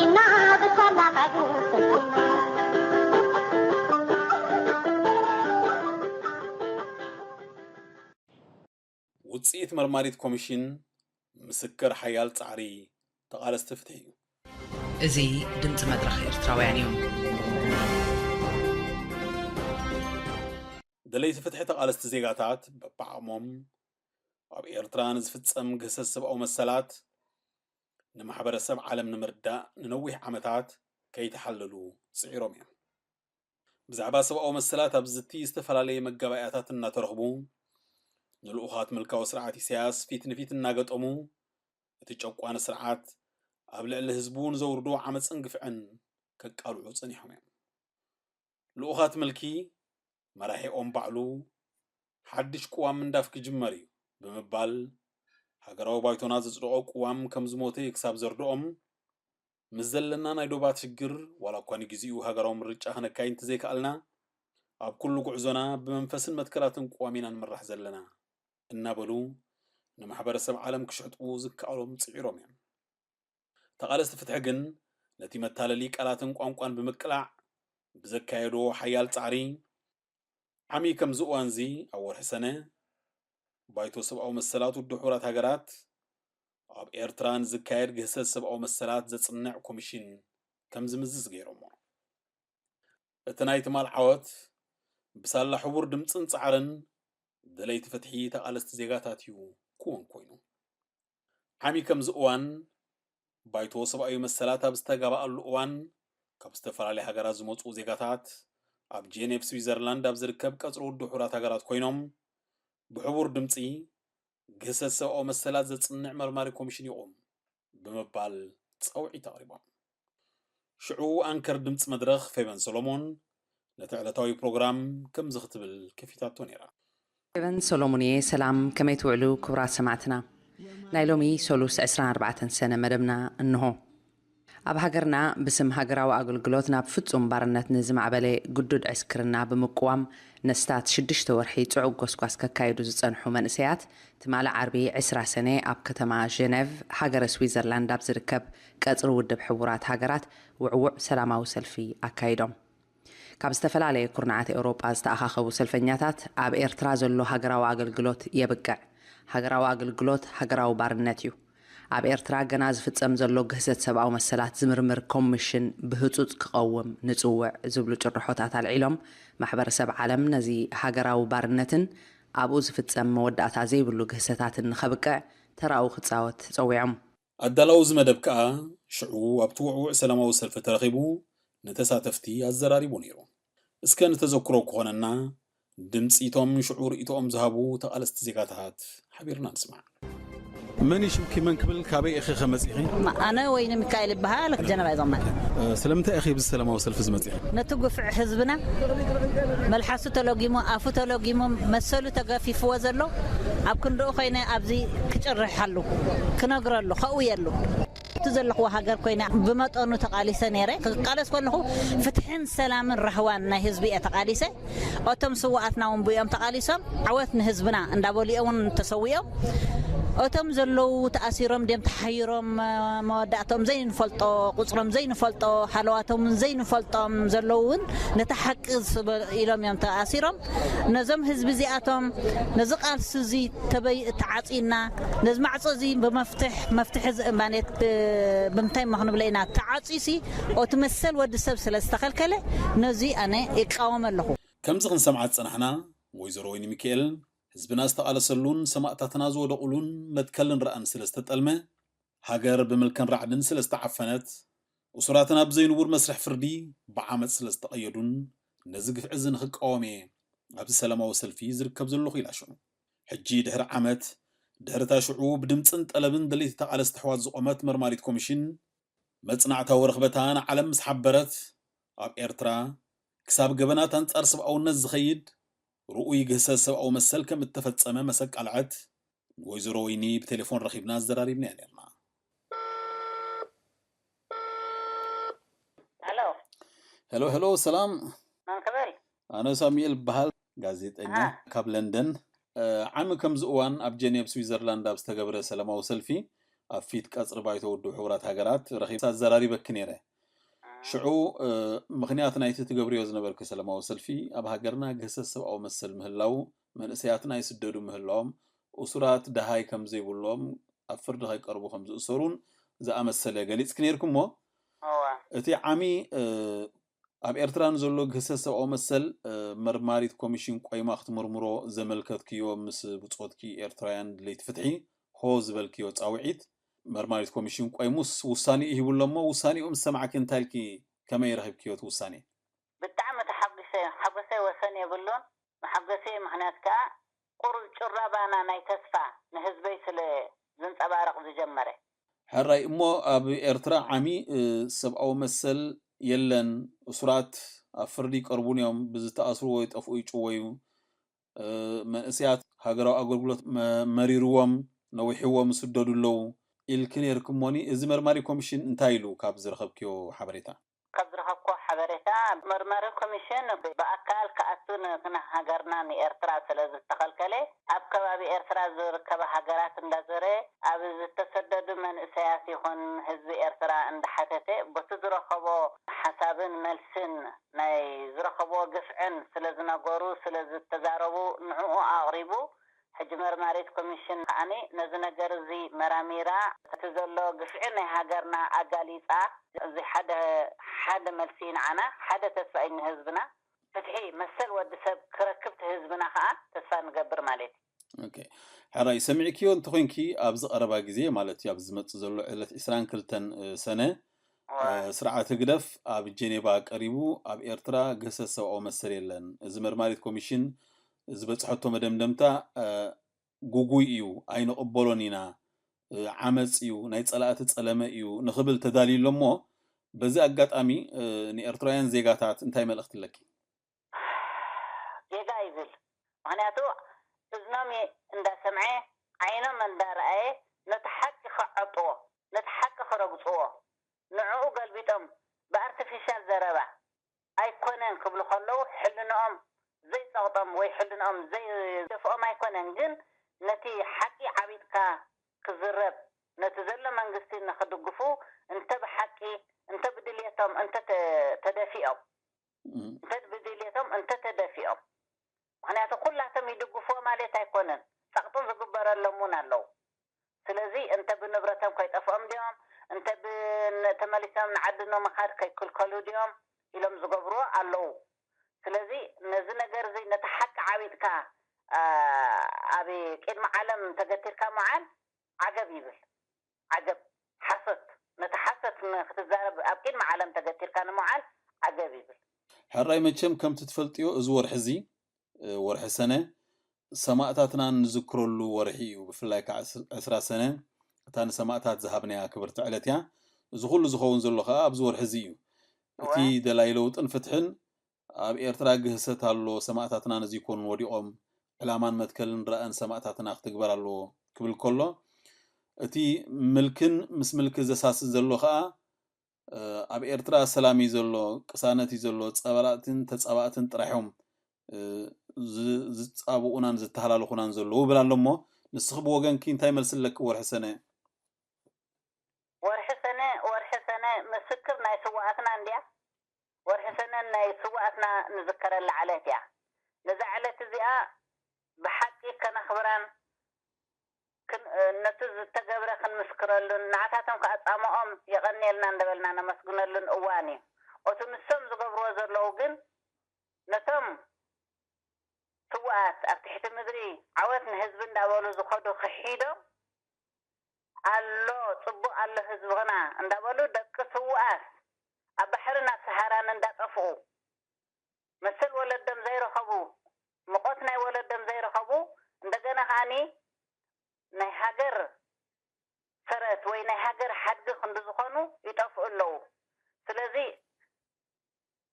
ኢና ብሰላም ዕግስትና። ውጽኢት መርማሪት ኮሚሽን ምስክር ሓያል ጻዕሪ ተቓለስቲ ፍትሒ እዩ። እዚ ድምጺ መድረኽ ኤርትራውያን እዩ። ደለይቲ ፍትሒ ተቓለስቲ ዜጋታት በብዓቕሞም ኣብ ኤርትራ ንዝፍጸም ግህሰት ሰብኣዊ መሰላት ንማሕበረሰብ ዓለም ንምርዳእ ንነዊሕ ዓመታት ከይተሓለሉ ጽዒሮም እዮም። ብዛዕባ ሰብኣዊ መሰላት ኣብ ዝቲ ዝተፈላለየ መጋባእያታት እናተረኽቡ ንልኡኻት ምልካዊ ስርዓት ኢሳያስ ፊት ንፊት እናገጠሙ እቲ ጨቋኒ ስርዓት ኣብ ልዕሊ ህዝቡ ንዘውርዶ ዓመፅን ግፍዕን ከቃልዑ ጸኒሖም እዮም። ልኡኻት ምልኪ መራሒኦም ባዕሉ ሓድሽ ቅዋም ምንዳፍ ክጅመር እዩ ብምባል ሃገራዊ ባይቶና ዘጽደቖ ቅዋም ከም ዝሞተ ክሳብ ዘርድኦም ምስ ዘለና ናይ ዶባት ሽግር ዋላ እኳ ንግዜኡ ሃገራዊ ምርጫ ክነካይድ እንተዘይከኣልና ኣብ ኩሉ ጉዕዞና ብመንፈስን መትከላትን ቅዋም ኢና ንምራሕ ዘለና እናበሉ ንማሕበረሰብ ዓለም ክሽሕጡ ዝከኣሎም ጽዒሮም እዮም። ተቓለስቲ ፍትሒ ግን ነቲ መታለሊ ቃላትን ቋንቋን ብምቅላዕ ብዘካየዶ ሓያል ጻዕሪ ዓሚ ከምዚ እዋንዚ ኣብ ወርሒ ሰነ ባይቶ ሰብኣዊ መሰላት ውድብ ሕቡራት ሃገራት ኣብ ኤርትራ ንዝካየድ ግህሰት ሰብኣዊ መሰላት ዘጽንዕ ኮሚሽን ከም ዝምዝዝ ገይሮሞ። እቲ ናይ ትማል ዓወት ብሳላ ሕቡር ድምጽን ጻዕርን ደለይቲ ፍትሒ ተቓለስቲ ዜጋታት እዩ ክወን ኮይኑ። ዓሚ ከምዚ እዋን ባይቶ ሰብኣዊ መሰላት ኣብ ዝተጋባኣሉ እዋን ካብ ዝተፈላለያ ሃገራት ዝመፁ ዜጋታት ኣብ ጄኔቭ ስዊዘርላንድ ኣብ ዝርከብ ቀፅሪ ውድብ ሕቡራት ሃገራት ኮይኖም ብሕቡር ድምፂ ግህሰት ሰብኣዊ መሰላት ዘፅንዕ መርማሪ ኮሚሽን ይቑም ብምባል ፃውዒት ኣቕሪቦም። ሽዑ ኣንከር ድምፂ መድረኽ ፌቨን ሰሎሞን ነቲ ዕለታዊ ፕሮግራም ከምዚ ክትብል ከፊታቶ ነይራ። ፌቨን ሰሎሞን እየ። ሰላም፣ ከመይ ትውዕሉ ክቡራት ሰማዕትና? ናይ ሎሚ ሰሉስ ዕስራን ኣርባዕተን ሰነ መደብና እንሆ። ኣብ ሃገርና ብስም ሃገራዊ ኣገልግሎት ናብ ፍጹም ባርነት ንዝማዕበለ ግዱድ ዕስክርና ብምቅዋም ነስታት ሽዱሽተ ወርሒ ጽዑቕ ጎስጓስ ከካይዱ ዝጸንሑ መንእሰያት ትማሊ ዓርቢ ዕስራ ሰነ ኣብ ከተማ ጀነቭ ሃገረ ስዊዘርላንድ ኣብ ዝርከብ ቀጽሪ ውድብ ሕቡራት ሃገራት ውዕዉዕ ሰላማዊ ሰልፊ ኣካይዶም። ካብ ዝተፈላለየ ኩርናዓት ኤውሮጳ ዝተኣኻኸቡ ሰልፈኛታት ኣብ ኤርትራ ዘሎ ሃገራዊ ኣገልግሎት የብቅዕ፣ ሃገራዊ ኣገልግሎት ሃገራዊ ባርነት እዩ፣ ኣብ ኤርትራ ገና ዝፍጸም ዘሎ ግህሰት ሰብኣዊ መሰላት ዝምርምር ኮሚሽን ብህጹጽ ክቐውም ንጽውዕ ዝብሉ ጭርሖታት ኣልዒሎም ማሕበረሰብ ዓለም ነዚ ሃገራዊ ባርነትን ኣብኡ ዝፍጸም መወዳእታ ዘይብሉ ግህሰታትን ንኸብቅዕ ተራኡ ክጻወት ጸዊዖም። ኣዳላዊ እዚ መደብ ከኣ ሽዑ ኣብቲ ውዕውዕ ሰላማዊ ሰልፊ ተረኺቡ ንተሳተፍቲ ኣዘራሪቡ ነይሩ። እስከ ንተዘክሮ ክኾነና ድምጺ እቶም ሽዑ ርእይቶኦም ዝሃቡ ተቓለስቲ ዜጋታት ሓቢርና ንስማዕ። መን እዩ ሽምኪ? መን ክብል? ካበይ ኢኺ ከመጺኺ? ኣነ ወይኒ ሚካኤል ይበሃል። ጀነቫ እየ ዝቕመጥ። ስለምንታይ ኢኺ ብዚ ሰላማዊ ሰልፊ ዝመጺኺ? ነቲ ግፍዒ ህዝብና መልሓሱ ተለጊሙ፣ ኣፉ ተለጊሙ፣ መሰሉ ተገፊፍዎ ዘሎ ኣብ ክንድኡ ኮይነ ኣብዚ ክጭርሓሉ፣ ክነግረሉ፣ ከእውየሉ። እቲ ዘለኽዎ ሃገር ኮይነ ብመጠኑ ተቓሊሰ ነይረ። ክቃለስ ከለኹ ፍትሕን ሰላምን ራህዋን ናይ ህዝቢ እየ ተቓሊሰ። እቶም ስውኣትና እውን ብኦም ተቓሊሶም ዓወት ንህዝብና እንዳበሉ እዮም እውን ተሰዊኦም። እቶም ዘለዉ ተኣሲሮም ድዮም ተሓይሮም፣ መወዳእቶም ዘይንፈልጦ፣ ቁፅሮም ዘይንፈልጦ፣ ሃለዋቶም እውን ዘይንፈልጦም ዘለዉ እውን ነቲ ሓቂ ስበ ኢሎም እዮም ተኣሲሮም። ነዞም ህዝቢ እዚኣቶም ነዚ ቃልሲ እዚ ተበይ ተዓፂና ነዚ ማዕፆ እዚ ብመፍትሕ መፍትሒ እዚ ማለት ብምንታይ እሞ ክንብለ ኢና ተዓፂሲ ኦቲ መሰል ወዲ ሰብ ስለ ዝተኸልከለ ነዚ ኣነ ይቃወም ኣለኹ። ከምዚ ክንሰምዓ ዝጸናሕና ወይዘሮ ወይኒ ሚካኤል ህዝብና ዝተቓለሰሉን ሰማእታትና ዝወደቑሉን መትከልን ራእን ስለ ዝተጠልመ ሃገር ብምልክን ራዕድን ስለ ዝተዓፈነት እሱራትና ብዘይንቡር መስርሕ ፍርዲ ብዓመፅ ስለ ዝተቐየዱን ነዚ ግፍዒ እዚ ንኽቃወም እየ ኣብዚ ሰላማዊ ሰልፊ ዝርከብ ዘለኹ ኢላ ሽዑ። ሕጂ ድሕሪ ዓመት ድሕሪ እታ ሽዑ ብድምፅን ጠለብን ደለይቲ ተቓለስቲ ኣሕዋት ዝቖመት መርማሪት ኮሚሽን መጽናዕታዊ ርኽበታ ንዓለም ምስ ሓበረት ኣብ ኤርትራ ክሳብ ገበናት ኣንጻር ሰብኣውነት ዝኸይድ ርኡይ ግህሰት ሰብኣዊ መሰል ከም እተፈጸመ መሰቃልዐት ንወይዘሮ ወይኒ ብቴሌፎን ረኺብና ኣዘራሪብናያ ነርና። ሄሎ። ሄሎ ሄሎ ሰላም። መን ክብል? ኣነ ሳሙኤል በሃል ጋዜጠኛ ካብ ለንደን። ዓሚ ከምዚ እዋን ኣብ ጀኔቭ ስዊዘርላንድ ኣብ ዝተገብረ ሰላማዊ ሰልፊ ኣብ ፊት ቀጽሪ ባይቶ ውድብ ሕቡራት ሃገራት ረኺበ ኣዘራሪበኪ ነይረ። ሽዑ ምኽንያት ናይቲ ትገብርዮ ዝነበርኪ ሰላማዊ ሰልፊ ኣብ ሃገርና ግህሰት ሰብኣዊ መሰል ምህላው፣ መንእሰያትና ይስደዱ ምህላዎም፣ እሱራት ደሃይ ከም ዘይብሎም፣ ኣብ ፍርዲ ከይቀርቡ ከም ዝእሰሩን ዝኣመሰለ ገሊጽኪ ነይርኪ እሞ፣ እቲ ዓሚ ኣብ ኤርትራ ንዘሎ ግህሰት ሰብኣዊ መሰል መርማሪት ኮሚሽን ቆይማ ክትምርምሮ ዘመልከትክዮ ምስ ብጾትኪ ኤርትራውያን ድለይቲ ፍትሒ ሆ ዝበልክዮ ጻውዒት፣ መርማሪት ኮሚሽን ቆይሙስ ውሳኔኡ ሂቡ ኣሎ እሞ፣ ውሳኔኡ ምስ ሰማዕኪ እንታይ ኢልኪ፣ ከመይ ረኺብክዮ እቲ ውሳኔ? ብጣዕሚ ተሓጒሰ። ሓጎሰይ ወሰን የብሉን። መሓጎሰይ ምኽንያት ከኣ ቁሩብ ጭራባና ናይ ተስፋ ንህዝበይ ስለ ዘንጸባርቕ ዝጀመረ። ሕራይ እሞ፣ ኣብ ኤርትራ ዓሚ ሰብኣዊ መሰል የለን። እሱራት ኣብ ፍርዲ ይቀርቡን እዮም። ብዝተኣስርዎ ይጠፍኡ ይጭወዩ። መንእሰያት ሃገራዊ ኣገልግሎት መሪርዎም ነዊሕዎም ይስደዱ ኣለዉ ኢልኪ ነይርኪ እሞኒ፣ እዚ መርማሪ ኮሚሽን እንታይ ኢሉ ካብ ዝረኸብክዮ ሓበሬታ? ካብ ዝረኸብክዎ ሓበሬታ፣ መርማሪ ኮሚሽን ብኣካል ክኣቱ ንሃገርና ንኤርትራ ስለ ዝተኸልከለ፣ ኣብ ከባቢ ኤርትራ ዝርከባ ሃገራት እንዳዞረ ኣብ ዝተሰደዱ መንእሰያት ይኹን ህዝቢ ኤርትራ እንዳሓተተ፣ በቲ ዝረኸቦ ሓሳብን መልስን ናይ ዝረኸብዎ ግፍዕን ስለ ዝነገሩ፣ ስለ ዝተዛረቡ፣ ንዕኡ ኣቕሪቡ። ሕጂ መርማሪት ኮሚሽን ከኣኒ ነዚ ነገር እዚ መራሚራ፣ እቲ ዘሎ ግፍዒ ናይ ሃገርና ኣጋሊጻ። እዚ ሓደ ሓደ መልሲ እዩ ንዓና፣ ሓደ ተስፋ እዩ ንህዝብና። ፍትሒ መሰል ወዲ ሰብ ክረክብ እቲ ህዝብና ከኣ ተስፋ ንገብር ማለት እዩ። ኦኬ። ሕራይ ሰሚዕክዮ እንተኾይንኪ ኣብዚ ቀረባ ግዜ ማለት እዩ ኣብዚ ዝመጽእ ዘሎ ዕለት ዕስራን ክልተን ሰነ ስርዓት ህግደፍ ኣብ ጀኔቫ ቀሪቡ ኣብ ኤርትራ ግህሰት ሰብኣዊ መሰል የለን፣ እዚ መርማሪት ኮሚሽን ዝበጽሐቶ መደምደምታ ጉጉይ እዩ፣ ኣይንቕበሎን ኢና፣ ዓመጽ እዩ፣ ናይ ጸላእቲ ጸለመ እዩ ንኽብል ተዳልዩ ኣሎ እሞ በዚ ኣጋጣሚ ንኤርትራውያን ዜጋታት እንታይ መልእኽቲ ኣለኪ? ጌጋ ይብል። ምኽንያቱ እዝኖም እንዳሰምዐ ዓይኖም እንዳረኣየ ነቲ ሓቂ ክዓጥዎ፣ ነቲ ሓቂ ክረግፅዎ፣ ንዕኡ ገልቢጦም ብኣርቲፊሻል ዘረባ ኣይኮነን ክብሉ ከለዉ ሕልንኦም ዘይፀቕጦም ወይ ሕልንኦም ዘይደፍኦም ኣይኮነን፣ ግን ነቲ ሓቂ ዓቢጥካ ክዝረብ፣ ነቲ ዘሎ መንግስቲ ንክድግፉ እንተ ብሓቂ እንተ ብድልየቶም እንተ ተደፊኦም እንተ ብድልየቶም እንተ ተደፊኦም፣ ምኽንያቱ ኩላቶም ይድግፍዎ ማለት ኣይኮነን፣ ጸቕጢ ዝግበረሎም እውን ኣለዉ። ስለዚ እንተ ብንብረቶም ከይጠፍኦም ድዮም፣ እንተ ተመሊሶም ንዓዲ ንምኻድ ከይክልከሉ ድዮም ኢሎም ዝገብርዎ ኣለዉ። ስለዚ ነዚ ነገር እዚ ነቲ ሓቂ ዓቢጥካ ኣብ ቅድሚ ዓለም ተገቲርካ ምዓል ዓገብ ይብል። ዓገብ ሓሶት ነቲ ሓሶት ንክትዛረብ ኣብ ቅድሚ ዓለም ተገቲርካ ንምውዓል ዓገብ ይብል። ሕራይ መቸም ከምቲ ትፈልጥዮ እዚ ወርሒ እዚ ወርሒ ሰነ ሰማእታትና ንዝክረሉ ወርሒ እዩ። ብፍላይ ከዓ ዕስራ ሰነ እታ ንሰማእታት ዝሃብናያ ክብርቲ ዕለት እያ። እዚ ኩሉ ዝኸውን ዘሎ ከዓ ኣብዚ ወርሒ እዚ እዩ። እቲ ደላይ ለውጥን ፍትሕን ኣብ ኤርትራ ግህሰት ኣሎ፣ ሰማእታትና ነዚ ይኮኑን ወዲቖም፣ ዕላማን መትከልን ራእን ሰማእታትና ክትግበር ኣለዎ ክብል ከሎ፣ እቲ ምልክን ምስ ምልኪ ዘሳስን ዘሎ ከኣ ኣብ ኤርትራ ሰላም እዩ ዘሎ፣ ቅሳነት እዩ ዘሎ፣ ጸላእትን ተጻባእትን ጥራሕ እዮም ዝጻብኡናን ዝተሃላልኹናን ዘለዉ ይብል ኣሎ። እሞ ንስኺ ብወገንኪ እንታይ መልሲ ኣለኪ? ወርሒ ሰነ ወርሒ ሰነ ወርሒ ሰነ ምስክር ናይ ስውኣትና እንድያ። ወርሒ ሰነ ናይ ስውኣትና ንዝከረላ ዕለት እያ። ነዛ ዕለት እዚኣ ብሓቂ ከነኽብራን ነቲ ዝተገብረ ክንምስክረሉን ንዓታቶም ከዓ ጻምኦም የቐንየልና እንዳበልና ነመስግነሉን እዋን እዩ። ኦቲ ንሶም ዝገብርዎ ዘለዉ ግን ነቶም ስውኣት ኣብ ትሕቲ ምድሪ ዓወት ንህዝቢ እንዳበሉ ዝኸዱ ክሒዶም ኣሎ ጽቡቕ ኣሎ ህዝብና እንዳበሉ ደቂ ስውኣት ኣብ ባሕርን ኣብ ሰሃራን እንዳጠፍኡ መሰል ወለዶም ዘይረኸቡ ምቖት ናይ ወለዶም ዘይረኸቡ እንደገና ከዓኒ ናይ ሃገር ሰረት ወይ ናይ ሃገር ሓድጊ ክንዲ ዝኾኑ ይጠፍኡ ኣለዉ። ስለዚ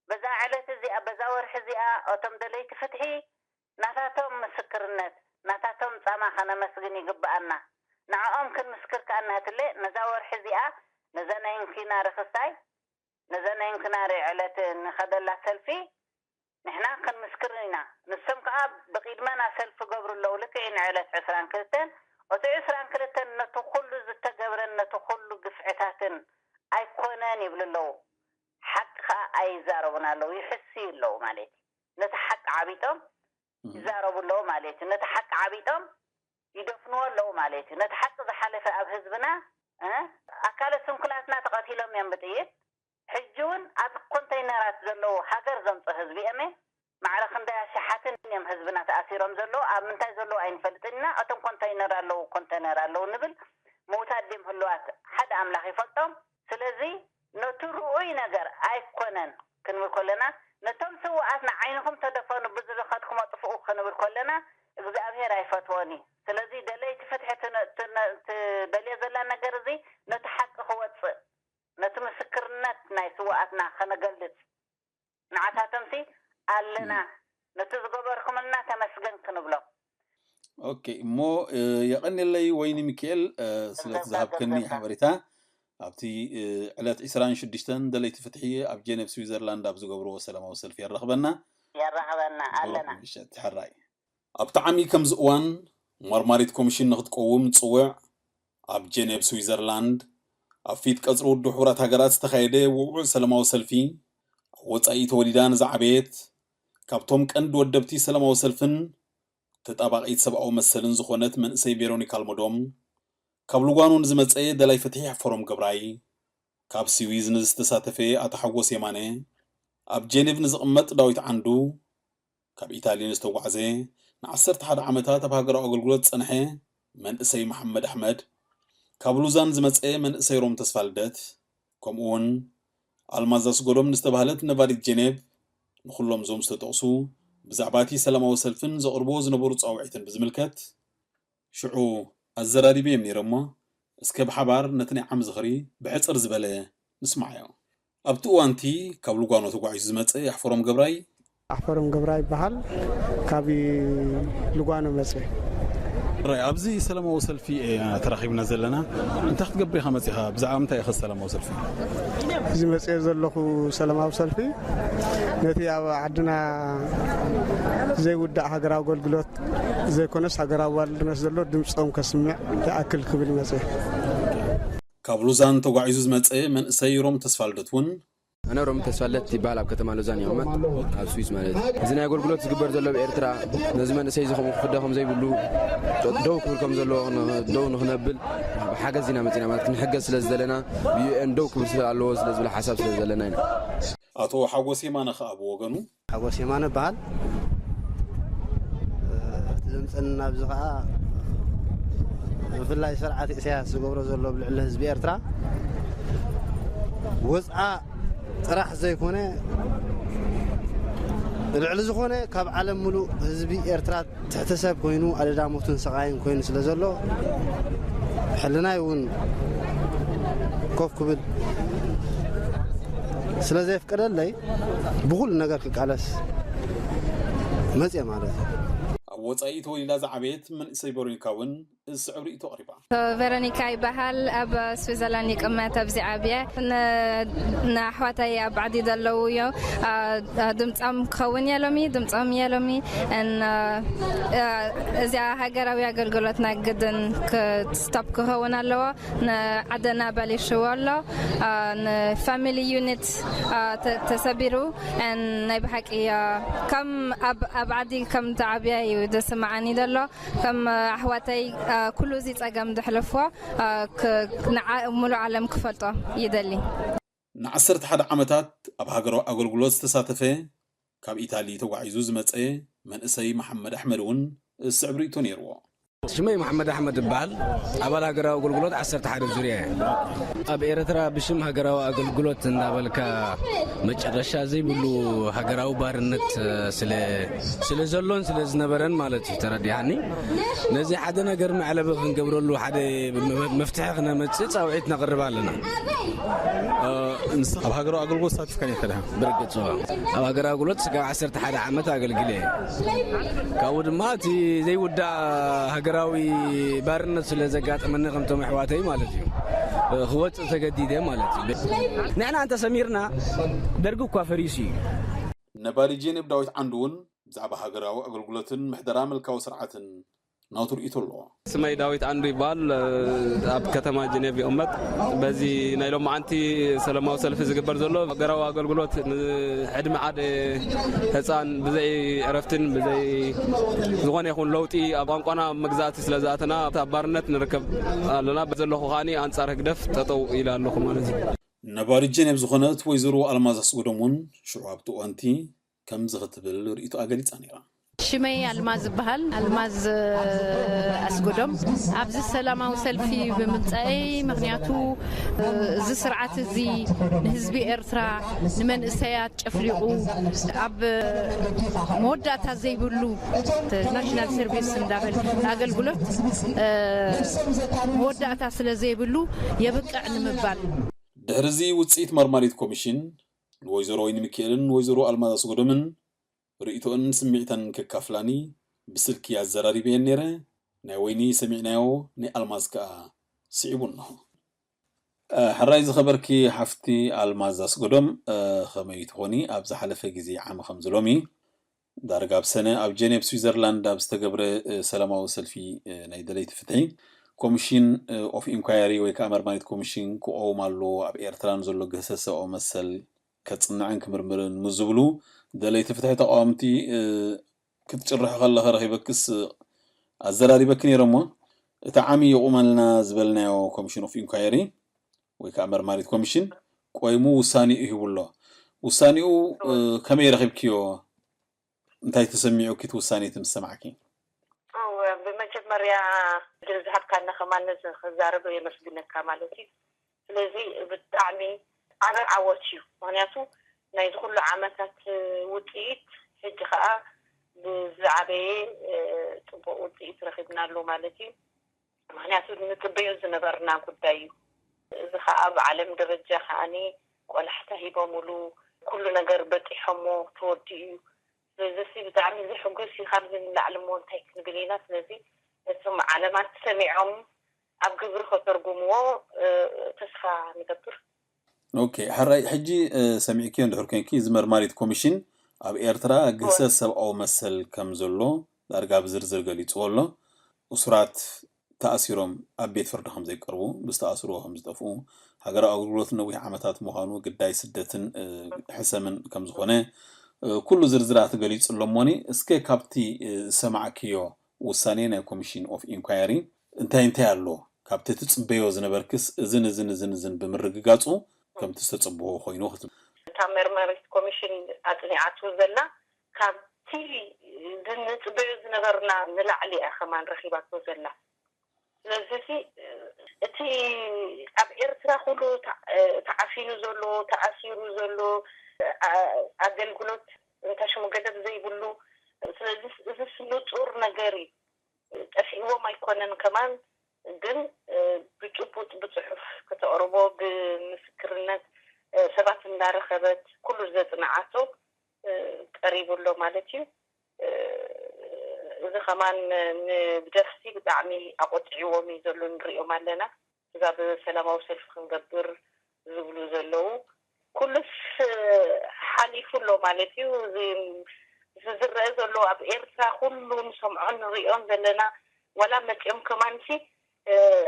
በዛ ዕለት እዚኣ በዛ ወርሒ እዚኣ እቶም ደለይቲ ፍትሒ ናታቶም ምስክርነት ናታቶም ጻማ ከነመስግን ይግብኣና። ንዕኦም ክንምስክር ከኣ ንህትለ ነዛ ወርሒ እዚኣ ነዛ ናይ እንኪና ርክስታይ ነዛ ናይ እንክናሪ ዕለት ንኸደላ ሰልፊ ንሕና ክንምስክር ኢና። ንሶም ከኣ ብቂድመና ሰልፊ ገብሩ ኣለዉ ልክዕ ንዕለት ዕስራን ክልተን እቲ ዕስራን ክልተን ነቲ ኩሉ ዝተገብረን ነቲ ኩሉ ግፍዕታትን ኣይኮነን ይብሉ ኣለዉ። ሓቂ ከኣ ኣይዛረቡን ኣለዉ፣ ይሕስዩ ኣለዉ ማለት እዩ። ነቲ ሓቂ ዓቢጦም ይዛረቡ ኣለዉ ማለት እዩ። ነቲ ሓቂ ዓቢጦም ይደፍንዎ ኣለዉ ማለት እዩ። ነቲ ሓቂ ዝሓለፈ ኣብ ህዝብና፣ እ፣ ኣካለ ስንኩላትና ተቐቲሎም እዮም ብጥይት። ሕጂ እውን ኣብ ኮንተይነራት ዘለዉ ሃገር ዘምጽእ ህዝቢ እየም። ማዕረ ክንደይ ኣሽሓትን እዮም ህዝብና ተኣሲሮም ዘለዉ። ኣብ ምንታይ ዘለዉ ኣይንፈልጥን ኢና። እቶም ኮንተይነር ኣለዉ፣ ኮንተይነር ኣለዉ ንብል። ምውታት ድዮም ህልዋት ሓደ ኣምላኽ ይፈልጦም። ስለዚ ነቲ ርኡይ ነገር ኣይኮነን ክንብል ከለና፣ ነቶም ስውኣትና ዓይንኹም ተደፈኑ፣ ብዝረኸድኩም ኣጥፍኡ ክንብል ከለና፣ እግዚኣብሔር ኣይፈትዎን እዩ። ስለዚ ደለይቲ ፍትሒ ትነ-፣ ትነ-፣ ትደልዮ ዘላ ነገር እዚ ነቲ ሓቂ ክወጽእ፣ ነቲ ምስክርነት ናይ ስውኣትና ከነገልጽ፣ ንዓታቶምሲ ኣለና፣ ነቲ ዝገበርኩምልና ተመስገን ክንብሎም። ኦኬ፣ እሞ፣ እ፣ የቐንየለይ ወይኒ ሚካኤል፣ እ፣ ስለቲ ዝሃብክኒ ሓበሬታ። ኣብቲ፣ እ፣ ዕለት ዕስራን ሽዱሽተን ደለይቲ ፍትሒ ኣብ ጀነቭ ስዊዘርላንድ ኣብ ዝገብርዎ ሰላማዊ ሰልፊ የራኽበና። የራኽበና፣ ኣለና። ብሩኽ ምሸት፣ ሕራይ። ኣብ ጠዓሚ ከምዚ እዋን መርማሪት ኮሚሽን ንክትቀውም ዝጽውዕ ኣብ ጀኔቭ ስዊዘርላንድ ኣብ ፊት ቀጽሪ ውድብ ሕቡራት ሃገራት ዝተኻየደ ውዕውዕ ሰላማዊ ሰልፊ ኣብ ወጻኢ ተወሊዳ ንዝዓበየት ካብቶም ቀንዲ ወደብቲ ሰላማዊ ሰልፍን ተጣባቒት ሰብኣዊ መሰልን ዝኾነት መንእሰይ ቬሮኒካ ኣልመዶም ካብ ልጓኖ ንዝመጸ ደላይ ፍትሒ ሓፈሮም ገብራይ ካብ ስዊዝ ንዝተሳተፈ ኣቶ ሓጎስ የማነ ኣብ ጀኔቭ ንዝቕመጥ ዳዊት ዓንዱ ካብ ኢታሊ ንዝተጓዕዘ ንዓሰርተ ሓደ ዓመታት ኣብ ሃገራዊ ኣገልግሎት ዝጸንሐ መንእሰይ መሓመድ ኣሕመድ፣ ካብ ሉዛን ዝመጸ መንእሰይ ሮም ተስፋልደት፣ ከምኡውን ኣልማዝ ኣስጎዶም ንዝተባህለት ነባሪት ጀኔቭ፣ ንኹሎም እዞም ዝተጠቕሱ ብዛዕባ እቲ ሰላማዊ ሰልፍን ዘቕርብዎ ዝነበሩ ጻውዒትን ብዝምልከት፣ ሽዑ ኣዘራሪበዮም ነይረ እሞ፣ እስከ ብሓባር ነቲ ናይ ዓሚ ዝኽሪ ብሕጽር ዝበለ ንስማዓዮ። ኣብቲ እዋንቲ ካብ ልጓኖ ተጓዒዙ ዝመጸ ኣሕፈሮም ገብራይ፣ ኣሕፈሮም ገብራ ይበሃል። ካብ ልጓኖ መጽ። ራይ፣ ኣብዚ ሰላማዊ ሰልፊ ኢና ተራኺብና ዘለና። እንታይ ክትገብር ኢኻ መጺኻ? ብዛዕባ ምንታይ ኢኻ ሰላማዊ ሰልፊ? እዚ መጽኤ ዘለኹ ሰላማዊ ሰልፊ ነቲ ኣብ ዓድና ዘይውዳእ ሃገራዊ ኣገልግሎት ዘይኮነስ ሃገራዊ ባርነት ዘሎ ድምፆም ከስምዕ ይኣክል ክብል መጽ። ካብ ሉዛን ተጓዒዙ ዝመጸ መንእሰይ ሮም ተስፋልደት እውን ኣነ ሮም ተስፋለት ይበሃል። ኣብ ከተማ ሎዛን ይቕመጥ፣ ኣብ ስዊስ ማለት እዩ። እዚ ናይ ኣገልግሎት ዝግበር ዘሎ ኣብ ኤርትራ ነዚ መንእሰይ እዚ ከምኡ ክፍደ ከም ዘይብሉ፣ ደው ክብል ከም ዘለዎ፣ ደው ንክነብል ብሓገዝ ኢና መፂና። ማለት ክንሕገዝ ስለ ዝደለና፣ ብዩኤን ደው ክብል ስለ ኣለዎ ስለ ዝብል ሓሳብ ስለ ዘለና ኢና። ኣቶ ሓጎስ የማነ ከኣ ብወገኑ፣ ሓጎስ የማነ በሃል። እቲ ዘምፀኒ ናብዚ ከዓ ብፍላይ ስርዓት ኢሳያስ ዝገብሮ ዘሎ ኣብ ልዕሊ ህዝቢ ኤርትራ ወፅዓ ጥራሕ ዘይኮነ፣ ልዕሊ ዝኾነ ካብ ዓለም ሙሉእ ህዝቢ ኤርትራ ትሕቲ ሰብ ኮይኑ ኣደዳ ሞትን ስቓይን ኮይኑ ስለ ዘሎ፣ ሕልናይ እውን ኮፍ ክብል ስለ ዘየፍቀደለይ፣ ብኹሉ ነገር ክቃለስ መፅየ ማለት እዩ። ኣብ ወጻኢ ተወሊዳ ዝዓበየት መንእሰይ ቬሮኒካ እውን እዚ ስዕብ ርእይቶ ኣቕሪባ። ቬሮኒካ ይበሃል። ኣብ ስዊዘርላንድ ይቕመጥ፣ ኣብዚ ዓብየ። ን-፣ ንኣሕዋተይ ኣብ ዓዲ ዘለዉ እዮ። ኣ፣ ኣ፣ ድምፆም ክኸውን እየ ሎሚ፣ ድምፆም እየ ሎሚ። እን፣ ኣ፣ ኣ፣ እዚኣ ሃገራዊ ኣገልግሎትና ግድን ክ-፣ ስቶፕ ክኸውን ኣለዎ። ንዓደና በሊሽዎ ኣሎ። ኣ፣ ንፋሚሊ ዩኒት፣ ኣ፣ ተ-፣ ተሰቢሩ። እን፣ ናይ ብሓቂ፣ ኣ፣ ከም ኣብ፣ ኣብ ዓዲ ከም ተዓብየ እዩ ዝስምዓኒ ዘሎ። ከም ኣሕዋተይ፣ እ፣ ኩሉ እዚ ጸገም ዘሕለፍዎ፣ እ፣ ክ-፣ ንዓ-፣ ሙሉእ ዓለም ክፈልጦ ይደሊ። ንዓሰርተ ሓደ ዓመታት ኣብ ሃገራዊ ኣገልግሎት ዝተሳተፈ፣ ካብ ኢታሊ ተጓዒዙ ዝመጸ መንእሰይ መሓመድ ኣሕመድ እውን ዝስዕብ ርእይቶ ነይርዎ። ሽመይ መሓመድ ኣሕመድ እበሃል። ኣባል ሃገራዊ ኣገልግሎት ዓሰርተ ሓደ ዙርያ እየ። ኣብ ኤርትራ ብሽም ሃገራዊ ኣገልግሎት እንዳበልካ መጨረሻ ዘይብሉ ሃገራዊ ባርነት፣ እ፣ ስለ፣ ስለ ዘሎን ስለ ዝነበረን ማለት እዩ። ተረዲሃኒ። ነዚ ሓደ ነገር መዕለቢ ክንገብረሉ፣ ሓደ መ-፣ መፍትሒ ክነመጽእ ጻውዒት ነቕርብ ኣለና። እ፣ ንስኻ ኣብ ሃገራዊ ኣገልግሎት ተሳቲፍካ ነይርካ ዲኻ? ብርግጽ፣ እዎ። ኣብ ሃገራዊ ኣገልግሎት ስጋብ ዓሰርተ ሓደ ዓመት ኣገልጊለ እየ። ካብኡ ድማ እቲ ዘይውዳእ ሃገራዊ ባርነት ስለ ዘጋጠመኒ ከምቶም ኣሕዋተይ ማለት እዩ፣ እ፣ ክወጽእ ተገዲደ ማለት እዩ። ንሕና እንተሰሚርና ደርጊ እኳ ፈሪሱ እዩ። ነባሪ ጄኔቭ ዳዊት ዓንዱ እውን ብዛዕባ ሃገራዊ ኣገልግሎትን ምሕደራ ምልካዊ ስርዓትን ናቱ ርእይቶ ኣለዎ። ስመይ ዳዊት ዓንዱ ይበሃል። ኣብ ከተማ ጀኔቭ ይቕመጥ። በዚ ናይ ሎማዓንቲ ሰላማዊ ሰልፊ ዝግበር ዘሎ ሃገራዊ ኣገልግሎት ንዕድመ ሓደ ህፃን ብዘይ ዕረፍትን ብዘይ ዝኾነ ይኹን ለውጢ ኣብ ቋንቋና ኣብ መግዛእቲ ስለ ዝኣተና ኣብ ባርነት ንርከብ ኣለና። ዘለኹ ከዓኒ ኣንጻር ህግደፍ ጠጠው ኢለ ኣለኹ ማለት እዩ። ነባሪት ጀኔቭ ዝኾነት ወይዘሮ ኣልማዝ ኣስጎዶም እውን ሽዑ ኣብቲ እዋንቲ ከምዚ ክትብል ርእይቶኣ ገሊጻ ነይራ። ሽመይ ኣልማዝ ዝበሃል ኣልማዝ ኣስጎዶም ኣብዚ ሰላማዊ ሰልፊ ብምምፃኤይ ምክንያቱ እዚ ስርዓት እዚ ንህዝቢ ኤርትራ ንመንእሰያት ጨፍሊቑ ኣብ መወዳእታ ዘይብሉ ናሽናል ሰርቪስ እንዳበል ኣገልግሎት መወዳእታ ስለ ዘይብሉ የብቅዕ ንምባል። ድሕሪ እዚ ውፅኢት መርማሪት ኮሚሽን ንወይዘሮ ወይኒ ሚካኤልን ንወይዘሮ ኣልማዝ ኣስጎዶምን ርእይቶኦን ስምዒተን ከካፍላኒ ብስልኪ ኣዘራሪበየን ነይረ። ናይ ወይኒ ሰሚዕናዮ፣ ናይ ኣልማዝ ከኣ ስዒቡ እንሆ። ሕራይ ዝኸበርኪ ሓፍቲ ኣልማዝ ኣስጎዶም፣ ከመይ ትኾኒ? ኣብ ዝሓለፈ ግዜ ዓሚ ከምዚ ሎሚ ዳርጋ ኣብ ሰነ ኣብ ጀኔቭ ስዊዘርላንድ ኣብ ዝተገብረ ሰላማዊ ሰልፊ ናይ ደለይቲ ፍትሒ ኮሚሽን ኦፍ ኢንኳየሪ ወይ ከዓ መርማሪት ኮሚሽን ክቆውም ኣለዎ ኣብ ኤርትራ ንዘሎ ግህሰት ሰብኣዊ መሰል ከጽንዕን ክምርምርን ምስ ዝብሉ ደለይቲ ፍትሒ ተቃወምቲ ክትጭርሒ ከለኺ ረኺበክስ ኣዘራሪበኪ ነይረ እሞ እቲ ዓሚ ይቑመልና ዝበልናዮ ኮሚሽን ኦፍ ኢንኳየሪ ወይ ከዓ መርማሪት ኮሚሽን ቆይሙ ውሳኔኡ ሂቡ ኣሎ። ውሳኔኡ ከመይ ረኺብክዮ? እንታይ ተሰሚዑኪ እቲ ውሳኔ እቲ ምስ ሰማዕኪ? ብመጀመርያ ድል ዝሃብካና ከማን ነዚ ክዛረብ የመስግነካ ማለት እዩ። ስለዚ ብጣዕሚ ዓቢ ዓወት እዩ። ምክንያቱ ናይዚ ኩሉ ዓመታት ውፅኢት ሕጂ ከዓ ብዝዓበየ ፅቡቅ ውፅኢት ረኪብናሉ ማለት እዩ። ምክንያቱ ንፅበዮ ዝነበርና ጉዳይ እዩ። እዚ ከዓ ብዓለም ደረጃ ከዓኒ ቆላሕታ ሂቦምሉ ኩሉ ነገር በፂሖሞ ተወዲኡ እዩ። ስለዚ ብጣዕሚ ዘሕጉስ እዩ። ካብዚ ንላዕሊ እሞ እንታይ ክንብል ኢና? ስለዚ እቶም ዓለማት ሰሚዖም ኣብ ግብሪ ከተርጉምዎ ተስፋ ንገብር። ኦኬ፣ ሕራይ ሕጂ ሰሚዕክዮ እንድሕር ኮንኪ፣ እዚ መርማሪት ኮሚሽን ኣብ ኤርትራ ግህሰት ሰብኣዊ መሰል ከም ዘሎ ዳርጋ ብዝርዝር ገሊጽዎ ኣሎ። እሱራት ተኣሲሮም ኣብ ቤት ፍርዲ ከም ዘይቀርቡ፣ ብዝተኣስርዎ ከም ዝጠፍኡ፣ ሃገራዊ ኣገልግሎት ነዊሕ ዓመታት ምዃኑ፣ ግዳይ ስደትን ሕሰምን ከም ዝኾነ፣ ኩሉ ዝርዝራት ገሊጹ ኣሎ። እሞኒ እስከ ካብቲ ዝሰማዕክዮ ውሳኔ ናይ ኮሚሽን ኦፍ ኢንኳየሪ እንታይ እንታይ ኣሎ? ካብቲ ትጽበዮ ዝነበርክስ እዝን እዝን እዝን እዝን ብምርግጋጹ ከምቲ ዝተጸበዎ ኮይኑ ክትብል። እታ መርማሪት ኮሚሽን ኣጽኒዓቶ ዘላ ካብቲ ንጽበዮ ዝነበርና ንላዕሊ እያ ከማን ረኺባቶ ዘላ። ስለዚ እቲ ኣብ ኤርትራ ኩሉ ተዓፊኑ ዘሎ ተኣሲሩ ዘሎ ኣገልግሎት እንታይ ሽሙ ገደብ ዘይብሉ ስለዚ እዚስ ንጹር ነገር እዩ። ጠፊእዎም ኣይኮነን ከማን ግን ብጭቡጥ ብፅሑፍ ከተቕርቦ ብምስክርነት ሰባት እንዳረኸበት ኩሉ ዘፅንዓቶ ቀሪቡ ኣሎ ማለት እዩ። እዚ ከማን ንህግደፍሲ ብጣዕሚ ኣቆጢዕዎም እዩ ዘሎ ንሪኦም ኣለና። እዛ ብሰላማዊ ሰልፊ ክንገብር ዝብሉ ዘለዉ ኩሉስ ሓሊፉ ኣሎ ማለት እዩ። እዚ ዝረአ ዘሎ ኣብ ኤርትራ ኩሉ ንሰምዖን ንሪኦን ዘለና ዋላ መፂኦም ከማንሲ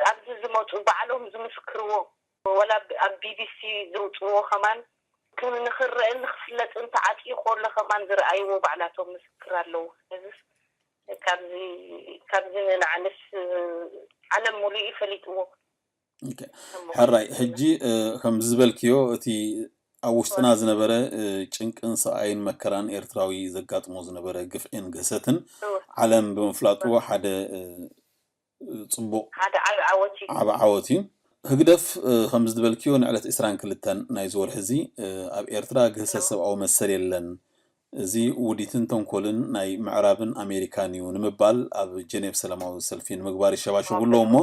ኣብዚ ዝመፁ ባዕሎም ዝምስክርዎ ዋላ ኣብ ቢቢሲ ዘውፅዎ ከማን ንክረአን ንክፍለጥን ተዓፂዩ ከሎ ከማን ዝረኣይዎ ባዕላቶም ምስክር ኣለዉ። እዚ ካብዚ ካብዚ ንላዕልስ ዓለም ሙሉእ እዩ ፈሊጥዎ። ሕራይ ሕጂ ከምዚ ዝበልክዮ እቲ ኣብ ውሽጥና ዝነበረ ጭንቅን ስቓይን መከራን ኤርትራዊ ዘጋጥሞ ዝነበረ ግፍዒን ግህሰትን ዓለም ብምፍላጡ ሓደ ፅቡቕ ሓደ ዓቢ ዓወት እዩ። ዓቢ ዓወት እዩ። ህግደፍ ከምዚ ዝበልክዮ ንዕለት ዕስራን ክልተን ናይዚ ወርሒ እዚ ኣብ ኤርትራ ግህሰት ሰብኣዊ መሰል የለን፣ እዚ ውዲትን ተንኮልን ናይ ምዕራብን ኣሜሪካን እዩ ንምባል ኣብ ጀኔቭ ሰላማዊ ሰልፊ ንምግባር ይሸባሸቡ ኣለዉ እሞ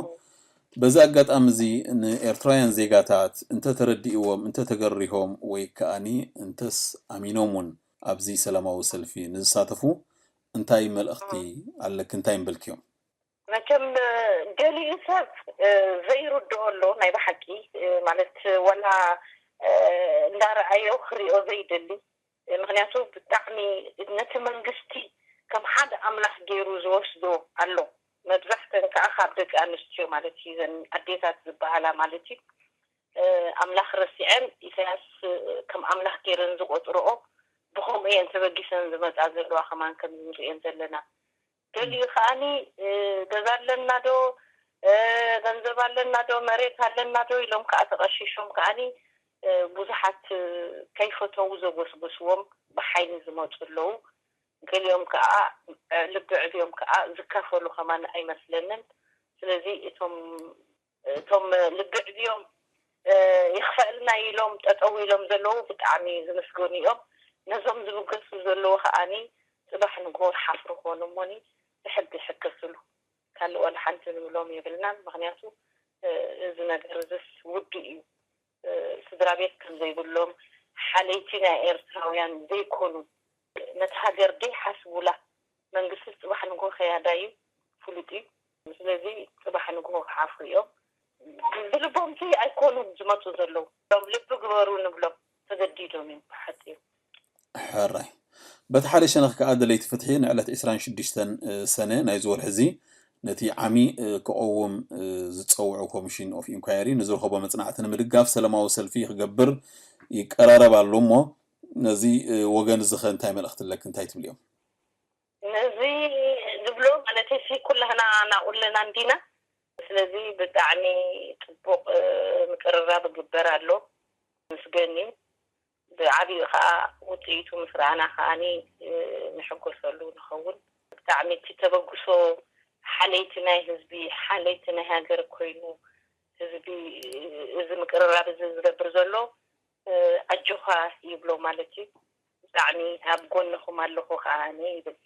በዚ ኣጋጣሚ እዚ ንኤርትራውያን ዜጋታት እንተተረዲእዎም እንተተገሪሆም ወይ ከኣኒ እንተስ ኣሚኖም እውን ኣብዚ ሰላማዊ ሰልፊ ንዝሳተፉ እንታይ መልእኽቲ ኣለኪ እንታይ ምበልክዮም? መቸም ገሊኡ ሰብ ዘይርድኦ ኣሎ ናይ ብሓቂ ማለት ወላ እንዳረኣዮ ክሪኦ ዘይደሊ ምክንያቱ ብጣዕሚ ነቲ መንግስቲ ከም ሓደ ኣምላኽ ገይሩ ዝወስዶ ኣሎ መብዛሕተን ከዓ ካብ ደቂ ኣንስትዮ ማለት እዩ፣ ዘን ኣዴታት ዝበሃላ ማለት እዩ። ኣምላኽ ረሲዐን ኢሳያስ ከም ኣምላኽ ገይረን ዝቆጥረኦ፣ ብኸምኡ እየን ተበጊሰን ዝመፃ ዘለዋ ከማን ከም ንሪኤን ዘለና። ገሊኡ ከዓኒ ገዛ ኣለና ዶ፣ ገንዘብ ኣለና ዶ፣ መሬት ኣለና ዶ ኢሎም ከዓ ተቐሺሾም ከዓኒ ብዙሓት ከይፈተዉ ዘጎስጉስዎም ብሓይሊ ዝመፁ ኣለዉ። ገሊኦም ከዓ ልቢ ዕብዮም ከዓ ዝካፈሉ ከማን ኣይመስለንን። ስለዚ እቶም እቶም ልቢ ዕብዮም ይኽፈልና ኢሎም ጠጠው ኢሎም ዘለዉ ብጣዕሚ ዝምስገኑ እዮም። ነዞም ዝብገሱ ዘለዉ ከዓኒ ፅባሕ ንግሆ ሓፍሪ ኮኑ እሞኒ ብሕጊ ሕከስሉ። ካልእ ዋላ ሓንቲ ንብሎም የብልናን። ምክንያቱ እዚ ነገር እዚስ ውዱእ እዩ። ስድራ ቤት ከም ዘይብሎም ሓለይቲ ናይ ኤርትራውያን ዘይኮኑ ነቲ ሃገር ደይሓስቡላ መንግስቲ ፅባሕ ንግሆ ከያዳ እዩ ፍሉጥ እዩ። ስለዚ ፅባሕ ንግሆ ክሓፍሩ እዮም። ብልቦምሲ ኣይኮኑን ዝመፁ ዘለዉ። ሎም ልቢ ግበሩ ንብሎም ተገዲዶም እዮም ብሓፂሩ። ሕራይ። በቲ ሓደ ሸነኽ ከኣ ደለይቲ ፍትሒ ንዕለት ዕስራን ሽዱሽተን ሰነ ናይዚ ወርሒ እዚ ነቲ ዓሚ ክቐውም ዝጸውዑ ኮሚሽን ኦፍ ኢንኳየሪ ንዝረኸቦ መጽናዕቲ ንምድጋፍ ሰለማዊ ሰልፊ ክገብር ይቀራረብ ኣሎ እሞ ነዚ ወገን እዚ ኸ እንታይ መልእኽቲ ኣለኪ እንታይ ትብልዮም? ነዚ ዝብሎ ማለት ሲ ኩላህና ናቑለና እንዲና። ስለዚ ብጣዕሚ ጽቡቕ ምቅርራብ ግበር ኣሎ። ምስገኒ ብዓቢኡ ከዓ ውፅኢቱ ምስ ረኣና ከዓኒ ንሕጎሰሉ ንኸውን። ብጣዕሚ እቲ ተበግሶ ሓለይቲ ናይ ህዝቢ ሓለይቲ ናይ ሃገር ኮይኑ ህዝቢ እዚ ምቅርራብ እዚ ዝገብር ዘሎ ኣጆኻ ይብሎ ማለት እዩ። ብጣዕሚ ኣብ ጎንኹም ኣለኹ ከዓኒ ይብል።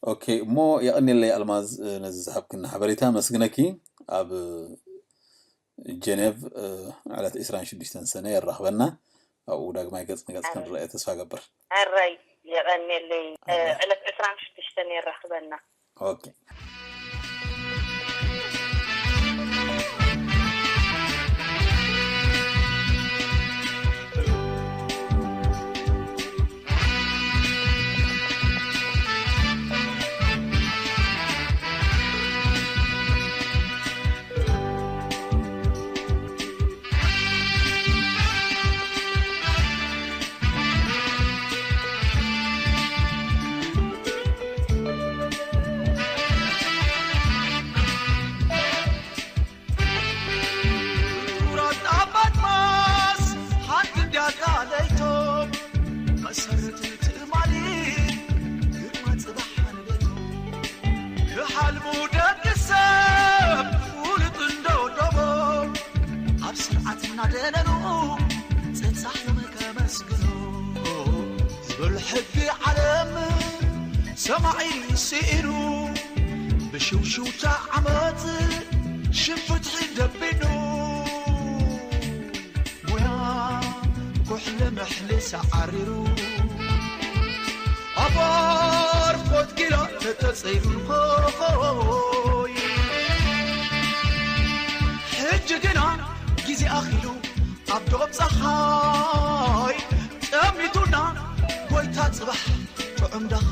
ኦኬ እሞ የቐንየለይ ኣልማዝ ነዚ ዝሃብክና ሓበሬታ መስግነኪ ኣብ ጀኔቭ ዕለት ዕስራን ሽዱሽተን ሰነ የራኽበና ኣብኡ ዳግማይ ገጽ ንገጽ ክንረአ ተስፋ ገብር። ሕራይ የቐንየለይ። ዕለት ዕስራን ሽዱሽተን የራኽበና። ኦኬ። ሰማዒ ስኢኑ ብሽውሽውታ ዓመት ሽም ፍትሒ ደቢኑ ሙያ ኩሕሊ ምሕሊ ሰዓሪሩ ኣባር ኮትኪላ ተተጸይሩ ኾይ ሕጂ ግና ግዜ ኣኺሉ ኣብ ዶብ ጸሓይ ጠሚቱና ጎይታ ጽባሕ ጥዑም ደኻ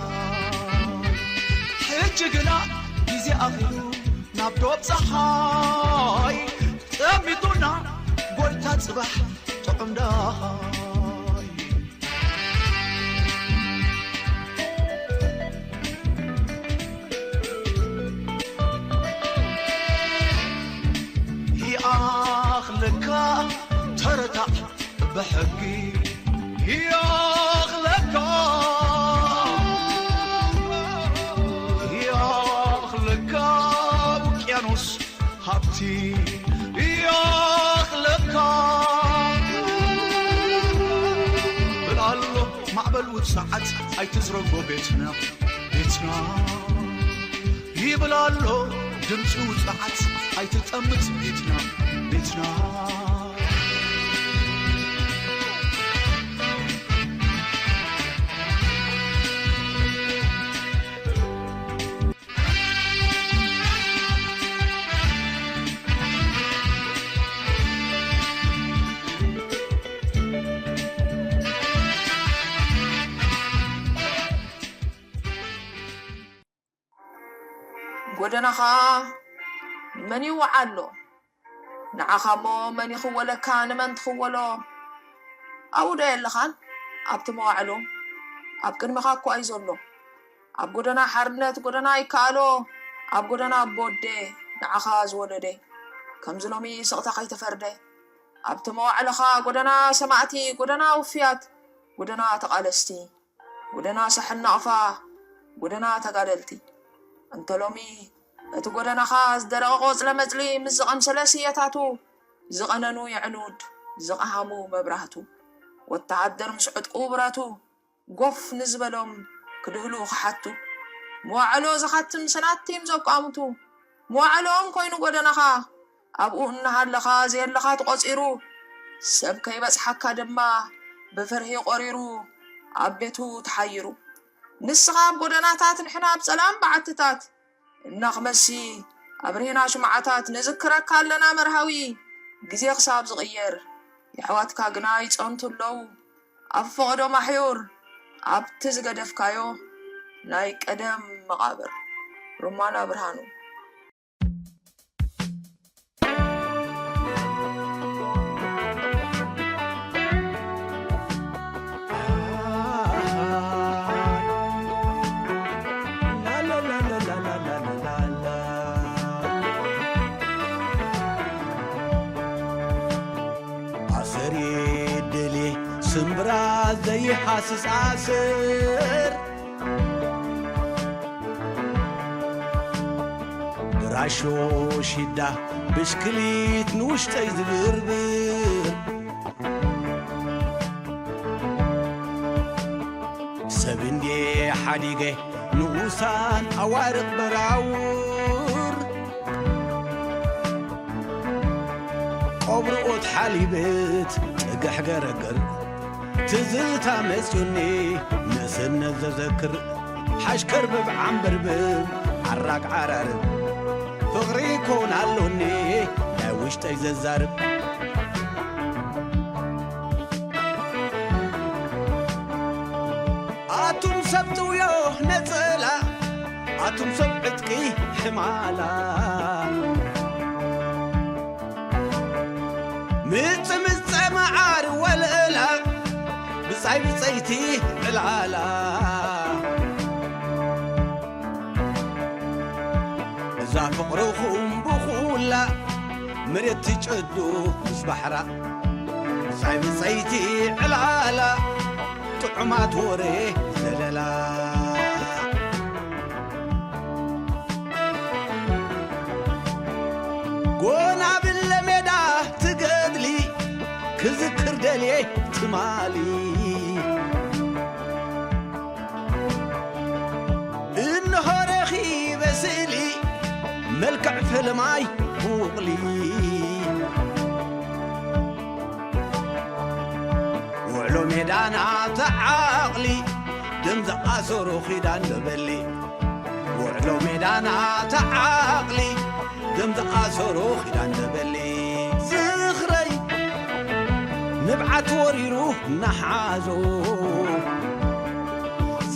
ሕጂ ግና ግዜ ኣኺሉ ናብ ዶብ ፀሓይ ጠሚቱና ጎይታ ፅባሕ ጥዑም ደኻ ይኣኽለካ ተረታዕ ብሕጊ ይኣኽለካ ይኣኽለካ ውቅያኖስ ሃብቲ ይኣኽለካ ብላሎ ማዕበል ውፅዓት ኣይትዝረጎ ቤትና ቤትና ይብል ኣሎ ድምፂ ውፅዓት ኣይትጠምት ቤትና ቤትና ጎደናኻ መን ይወዓሎ? ንዓኻ እሞ መን ይኽወለካ? ንመን ትኽወሎ? ኣብኡ ዶ የለኻን? ኣብቲ መዋዕሎ፣ ኣብ ቅድሚኻ እኮ እዩ ዘሎ። ኣብ ጎደና ሓርነት፣ ጎደና ይከኣሎ፣ ኣብ ጎደና ኣቦ ወደ፣ ንዓኻ ዝወለደ፣ ከምዚ ሎሚ ስቕታ ከይተፈርደ፣ ኣብቲ መዋዕሎኻ ጎደና ሰማዕቲ፣ ጎደና ውፍያት፣ ጎደና ተቓለስቲ፣ ጎደና ሳሕል ናቕፋ፣ ጎደና ተጋደልቲ። እንተ ሎሚ እቲ ጎደናኻ ዝደረቐ ቆጽለ መጽሊ ምስ ዝቐምሰለ ስየታቱ፣ ዝቐነኑ የዕኑድ፣ ዝቐሃሙ መብራህቱ፣ ወተሃደር ምስ ዕጥቁ ብረቱ፣ ጎፍ ንዝበሎም ክድህሉ ክሓቱ፣ መዋዕሎ ዝኻትም ሰናቲም ዘቋምቱ፣ መዋዕሎም ኮይኑ ጎደናኻ፣ ኣብኡ እናሃለኻ ዘየለኻ ተቖጺሩ፣ ሰብ ከይበጽሓካ ድማ ብፍርሂ ቆሪሩ፣ ኣብ ቤቱ ተሓይሩ። ንስኻ ኣብ ጎደናታት፣ ንሕና ኣብ ጸላም በዓትታት፣ እናኽመሲ ኣብሪህና ሽምዓታት፣ ንዝክረካ ኣለና መርሃዊ። ግዜ ክሳብ ዝቕየር፣ የሕዋትካ ግና ይጸንቱ ኣለዉ ኣብ ፈቐዶ ማሕዩር፣ ኣብቲ ዝገደፍካዮ ናይ ቀደም መቓብር። ሩማና ብርሃኑ። ኣሰር የደልየ ስምብራት ዘይሃስስ ኣሰር፣ ብራሾ ሽዳ ብሽክሊት ንውሽጠይ ዝብርብር፣ ሰብ እንዴ ሓዲገ ንኡሳን ኣዋርቕ በራውር፣ ቆብርኦት ሓሊበት ጽግሕ ገረግር፣ ትዝታ መጽዩኒ ንእስነት ዘዘክር፣ ሓሽከርብብ ዓምበርብብ ዓራግ ዓራርብ፣ ፍቕሪ ኮን ኣሎኒ ናይ ውሽጠይ ዘዛርብ። ኣቱም ሰብ ጥውዮ ነጸላ፣ ኣቱም ሰብ ዕጥቂ ሕማላ፣ ምጽ ምጸ መዓር ወለላ፣ ብጻይ ብጸይቲ ዕላላ። እዛ ፍቕርኹም ብኹላ መሬት ትጨዱ ምስ ባሕራ፣ ብጻይ ብጸይቲ ዕላላ፣ ጥዑማት ወሬ ዘለላ። ጎናብለ ሜዳ ትገድሊ ክዝክር ደልየ ትማሊ፣ እንሆ ረኺበ ስእሊ መልክዕ ፈለማይ ቡቕሊ። ውዕሎ ሜዳና ተዓቕሊ፣ ደም ዝኣሰሮ ኺዳን ንበሊ። ውዕሎ ሜዳና ተዓቕሊ፣ ደም ዝኣሰሮ ኺዳን ንበሊ። ዝኽረይ ንብዓት ወሪሩ እናሓዞ፣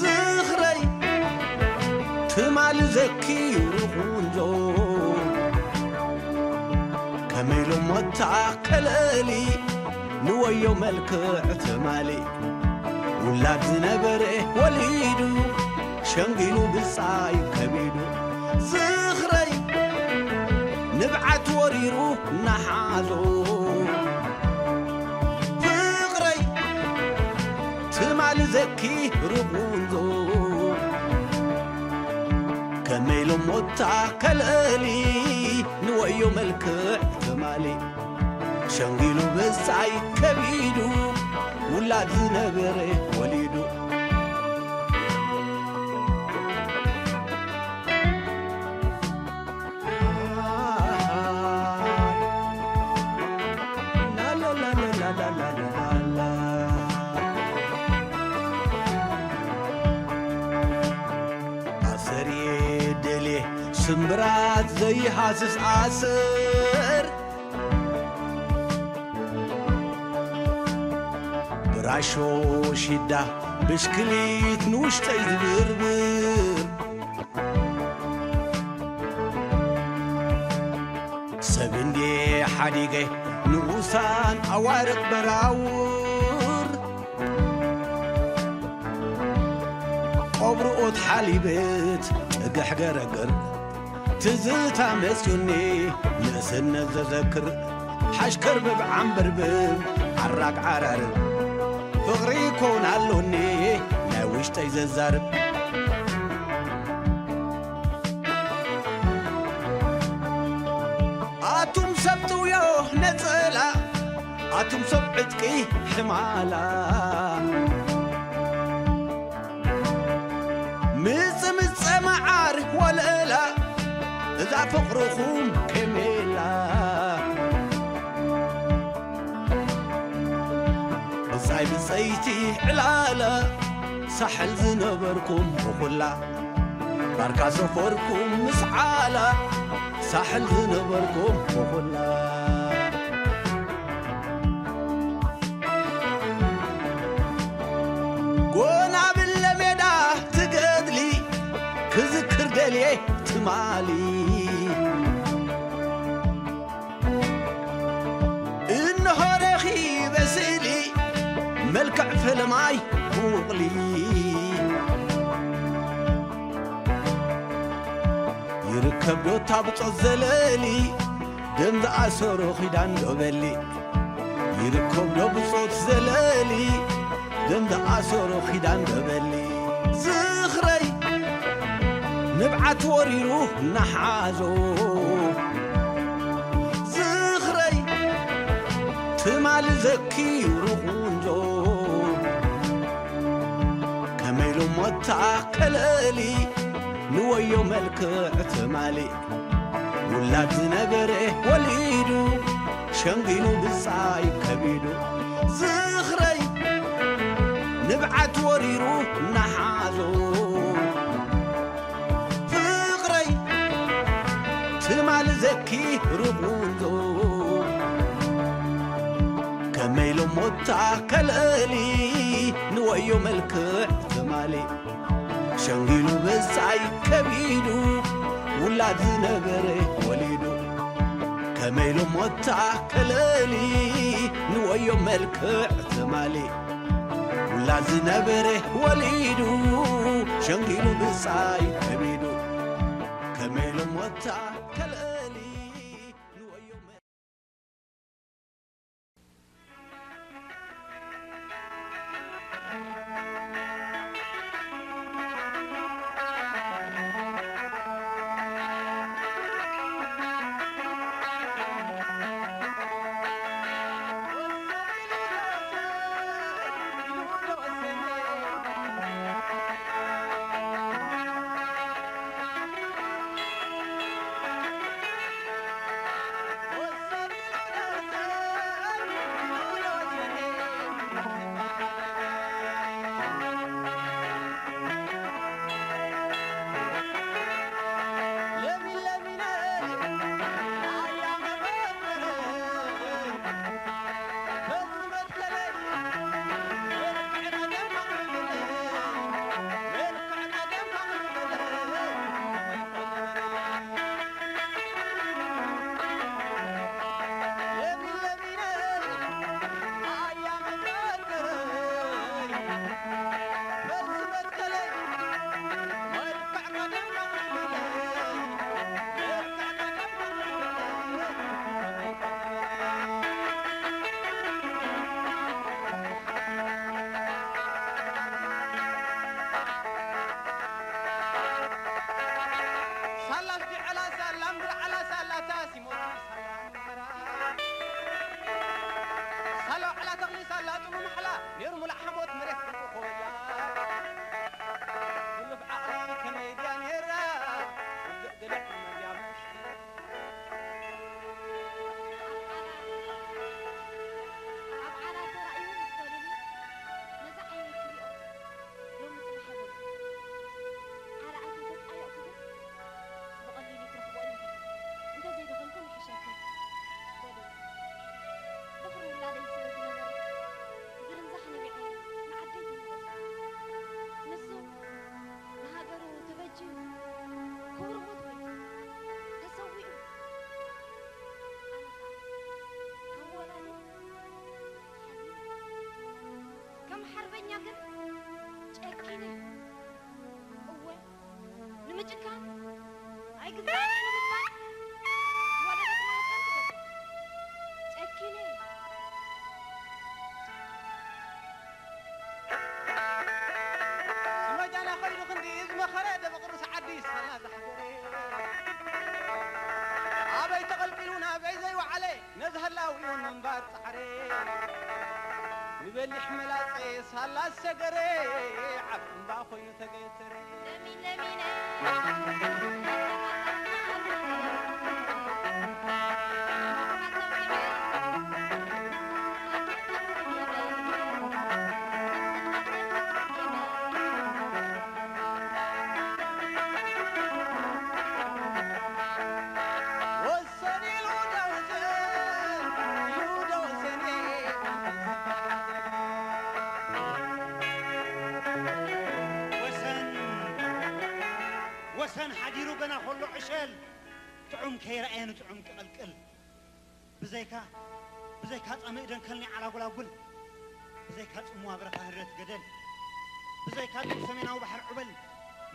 ዝኽረይ ትማሊ ዘኪሩ ቁንዞ፣ ከመይ ኢሎም ሞታ ከለሊ ንወዮ መልክዕ ትማሊ። ውላድ ዝነበረ ወሊዱ ሸንጊሉ ብጻይ ከቢዱ። ዝኽረይ ንብዓት ወሪሩ እናሓዞ፣ ፍቕረይ ትማሊ ዘኪሩ ቁንዞ፣ ከመይ ኢሎም ሞታ ከለሊ ንወዮ መልክዕ ትማሊ። ሸንጊሉ ብጻይ ከቢዱ ውላድ ዝነበረ ወሊዱ። ኣሰር የደልየ ስምብራት ዘይሃስስ ኣሰር፣ ብራሾ ሽዳ ብሽክሊት ንውሽጠይ ዝብርብር፣ ሓዲገ ንኡሳን ኣዋርቕ በራውር፣ ቆብርኦት ሓሊበት ጥግሕ ገረግር፣ ትዝታ መስዩኒ ንእስነት ዘዘክር፣ ሓሽከርብብ ዓምብርብብ ዓራግ ዓራርብ፣ ፍቕሪ ኮን ኣሎኒ ናይ ውሽጠይ ዘዛርብ። ኣቱም ሰብ ጥውዮ ነጸላ፣ ኣቱም ሰብ ዕጥቂ ሕማላ፣ ምጽ ምጸ መዓር ወለላ፣ እዛ ፍቕርኹም ከሜላ። ብጻይ ብጸይቲ ዕላላ፣ ሳሕል ዝነበርኩም ብኹላ፣ ባርካ ሰፈርኩም ምስ ዓላ፣ ሳሕል ዝነበርኩም ብኹላ። ጎናብለ ሜዳ ትገድሊ፣ ክዝክር ደልየ ትማሊ። እንሆ ረኺበ ስእሊ፣ መልክዕ ፈለማይ ብውቕሊ። ይርከብ ዶ እታ ብጾት ዘለሊ፣ ደም ዝኣሰሮ ኺዳን ዶ በሊ። ይርከብ ዶ ብጾት ዘለሊ፣ ደም ዝኣሰሮ ኺዳን ዶ በሊ። ዝኽረይ ንብዓት ወሪሩ እናሓዞ፣ ዝኽረይ ትማሊ ዘኪሩ ቁንጆ፣ ከመይ ኢሉ ሞታ ከለሊ፣ ንወዮ መልክዕ ትማሊ። ውላድ ዝነበረ ወሊዱ፣ ሸንጊሉ ብጻይ ከቢዱ። ዝኽረይ ንብዓት ወሪሩ እናሓዞ፣ ፍቕረይ ትማሊ ዘኪሩ ቁንጆ፣ ከመይ ኢሉ ሞታ ከለሊ፣ ንወዮ መልክዕ ትማሊ። ሸንጊሉ ብጻይ ከቢዱ፣ ውላድ ዝነበረ ወሊዱ። ከመይ ኢሉ ሞታ ከለሊ፣ ንወዮ መልክዕ ትማሊ። ውላድ ዝነበረ ወሊዱ፣ ሸንጊሉ ብጻይ ከቢዱ። ከመይ ኢሉ ሞታ ከለሊ፣ ንወዮ ግን ጨኪነ፣ እወ፣ ንምጭካን ኣይግባእን እዩ ንምባል ዝወለደት ማህፀን ትገብር። ጨኪነ። ስመጃና ኸይዱ ክንዲ ዝመኸረ ደብቕ ርእሲ ዓዲ ሳላ ዝሓደረ። ኣበይ ተቐልቂሉ ናበይ ዘይወዓለ ነዚ ህላው እዩ ምንባር ጻዕረ። ንበሊሕ መላጸ ሳላ ዝሰገረ ዓቢ እምባ ኮይኑ ተገተረ። ለሚን ለሚነ ወሰን ኢሉ ዶ ወሰን፣ ኢሉ ዶ ወሰን፣ ወሰን፣ ወሰን ሓዲሩ ገና ከሎ ዕሸል፣ ጥዑም ከይረኣየ ንጥዑም ክቕልቅል። ብዘይካ፣ ብዘይካ ጻምእ ደንከል ናይ ዓላጉላጉል፣ ብዘይካ ጽምዋ በረኻ ህረት ገደል፣ ብዘይካ ጡብ ሰሜናዊ ባሕሪ ዕበል፣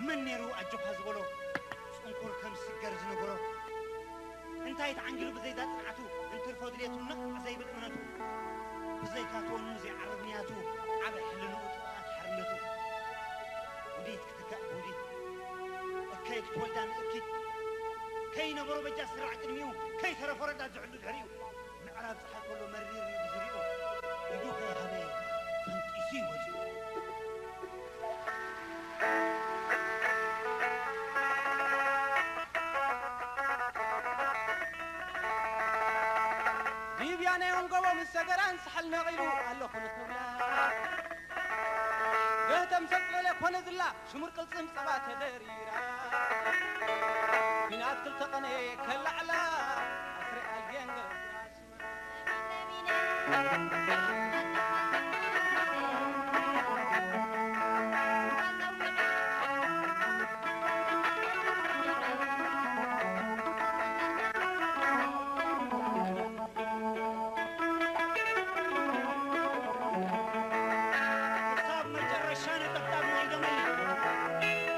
መን ነይሩ ኣጆኻ ዝበሎ? ጽንኩር ከም ስገር ዝነገሮ። እንታይ ተዓንጊሉ ብዘይዳ ጽንዓቱ፣ እንትርፎ ድሌቱ ነቕ ዘይብል እምነቱ። ብዘይካ ተወኑ ዘይዓርብ ንያቱ፣ ዓቢ ሕልንኡ ጥቕኣት ሓርነቱ። ውዲት ክትካእ ብውዲት፣ እከይ ክትወልዳ ንእኪት። ከይነበሮ በጃ ስራዕ ቅድሚኡ፣ ከይተረፎ ረዳት ዝሕሉ ድሕሪኡ። ምዕራብ ጸሓይ ከሎ መሪር እዩ ብዝሪኡ፣ ኢዱ ከይሃበ ፈንጢሱ እዩ ወጺኡ። ዲብያ ናይ ወንጎቦ ምስ ሰገራን ሳሕል ነቒሉ ኣለኹ ንኽብላ። ገህተም ሰልጥለለ ኮነ ዝላ ሽሙር ቅልጽም ጸባ ተደሪራ። ኲናት ክልተ ቀነ ከላዕላ ኣስሪኣ ልጌን ገረስራ። ክሳብ መጨረሻ ነጠብጣብ ናይ ደመይ፣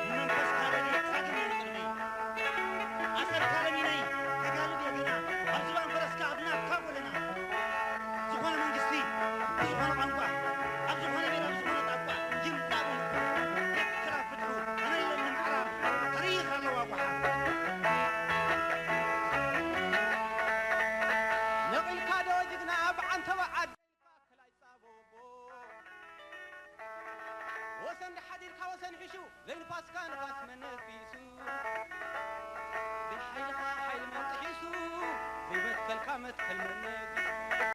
ንመንፈስካ ደልየ ጻግም እየ ንቕድመይ። ኣሰር ካለሚነይ፣ ተጋልብ እየ ገና፣ ኣብ ዝባን ፈረስካ ኣብ ናትካ ጎደና። ዝኾነ መንግስቲ፣ ብዝኾነ ቋንቋ፣ ኣብ ዝኾነ ቤላ፣ ብዝኾነ ጣቋ፣ ይምጻእ ብንጹር። ኤርትራ ፍትሑ፣ ኣነ ኢለን ንምዕራብ፣ ታሪኽ ኣለዋ ጓሓፍ። ነቒልካ ዶ ጅግና ብዓንተባ ዓዲ? ከላይ ጻቦቦ ወሰን ሓዲርካ ወሰን ሒሹ፣ ዘይንፋስካ ንፋስ መን ነፊሱ፣ ዘይሓይልኻ ሓይሊ መን ጥሒሱ፣ ዘይመትከልካ መትከል መን ነፊሱ።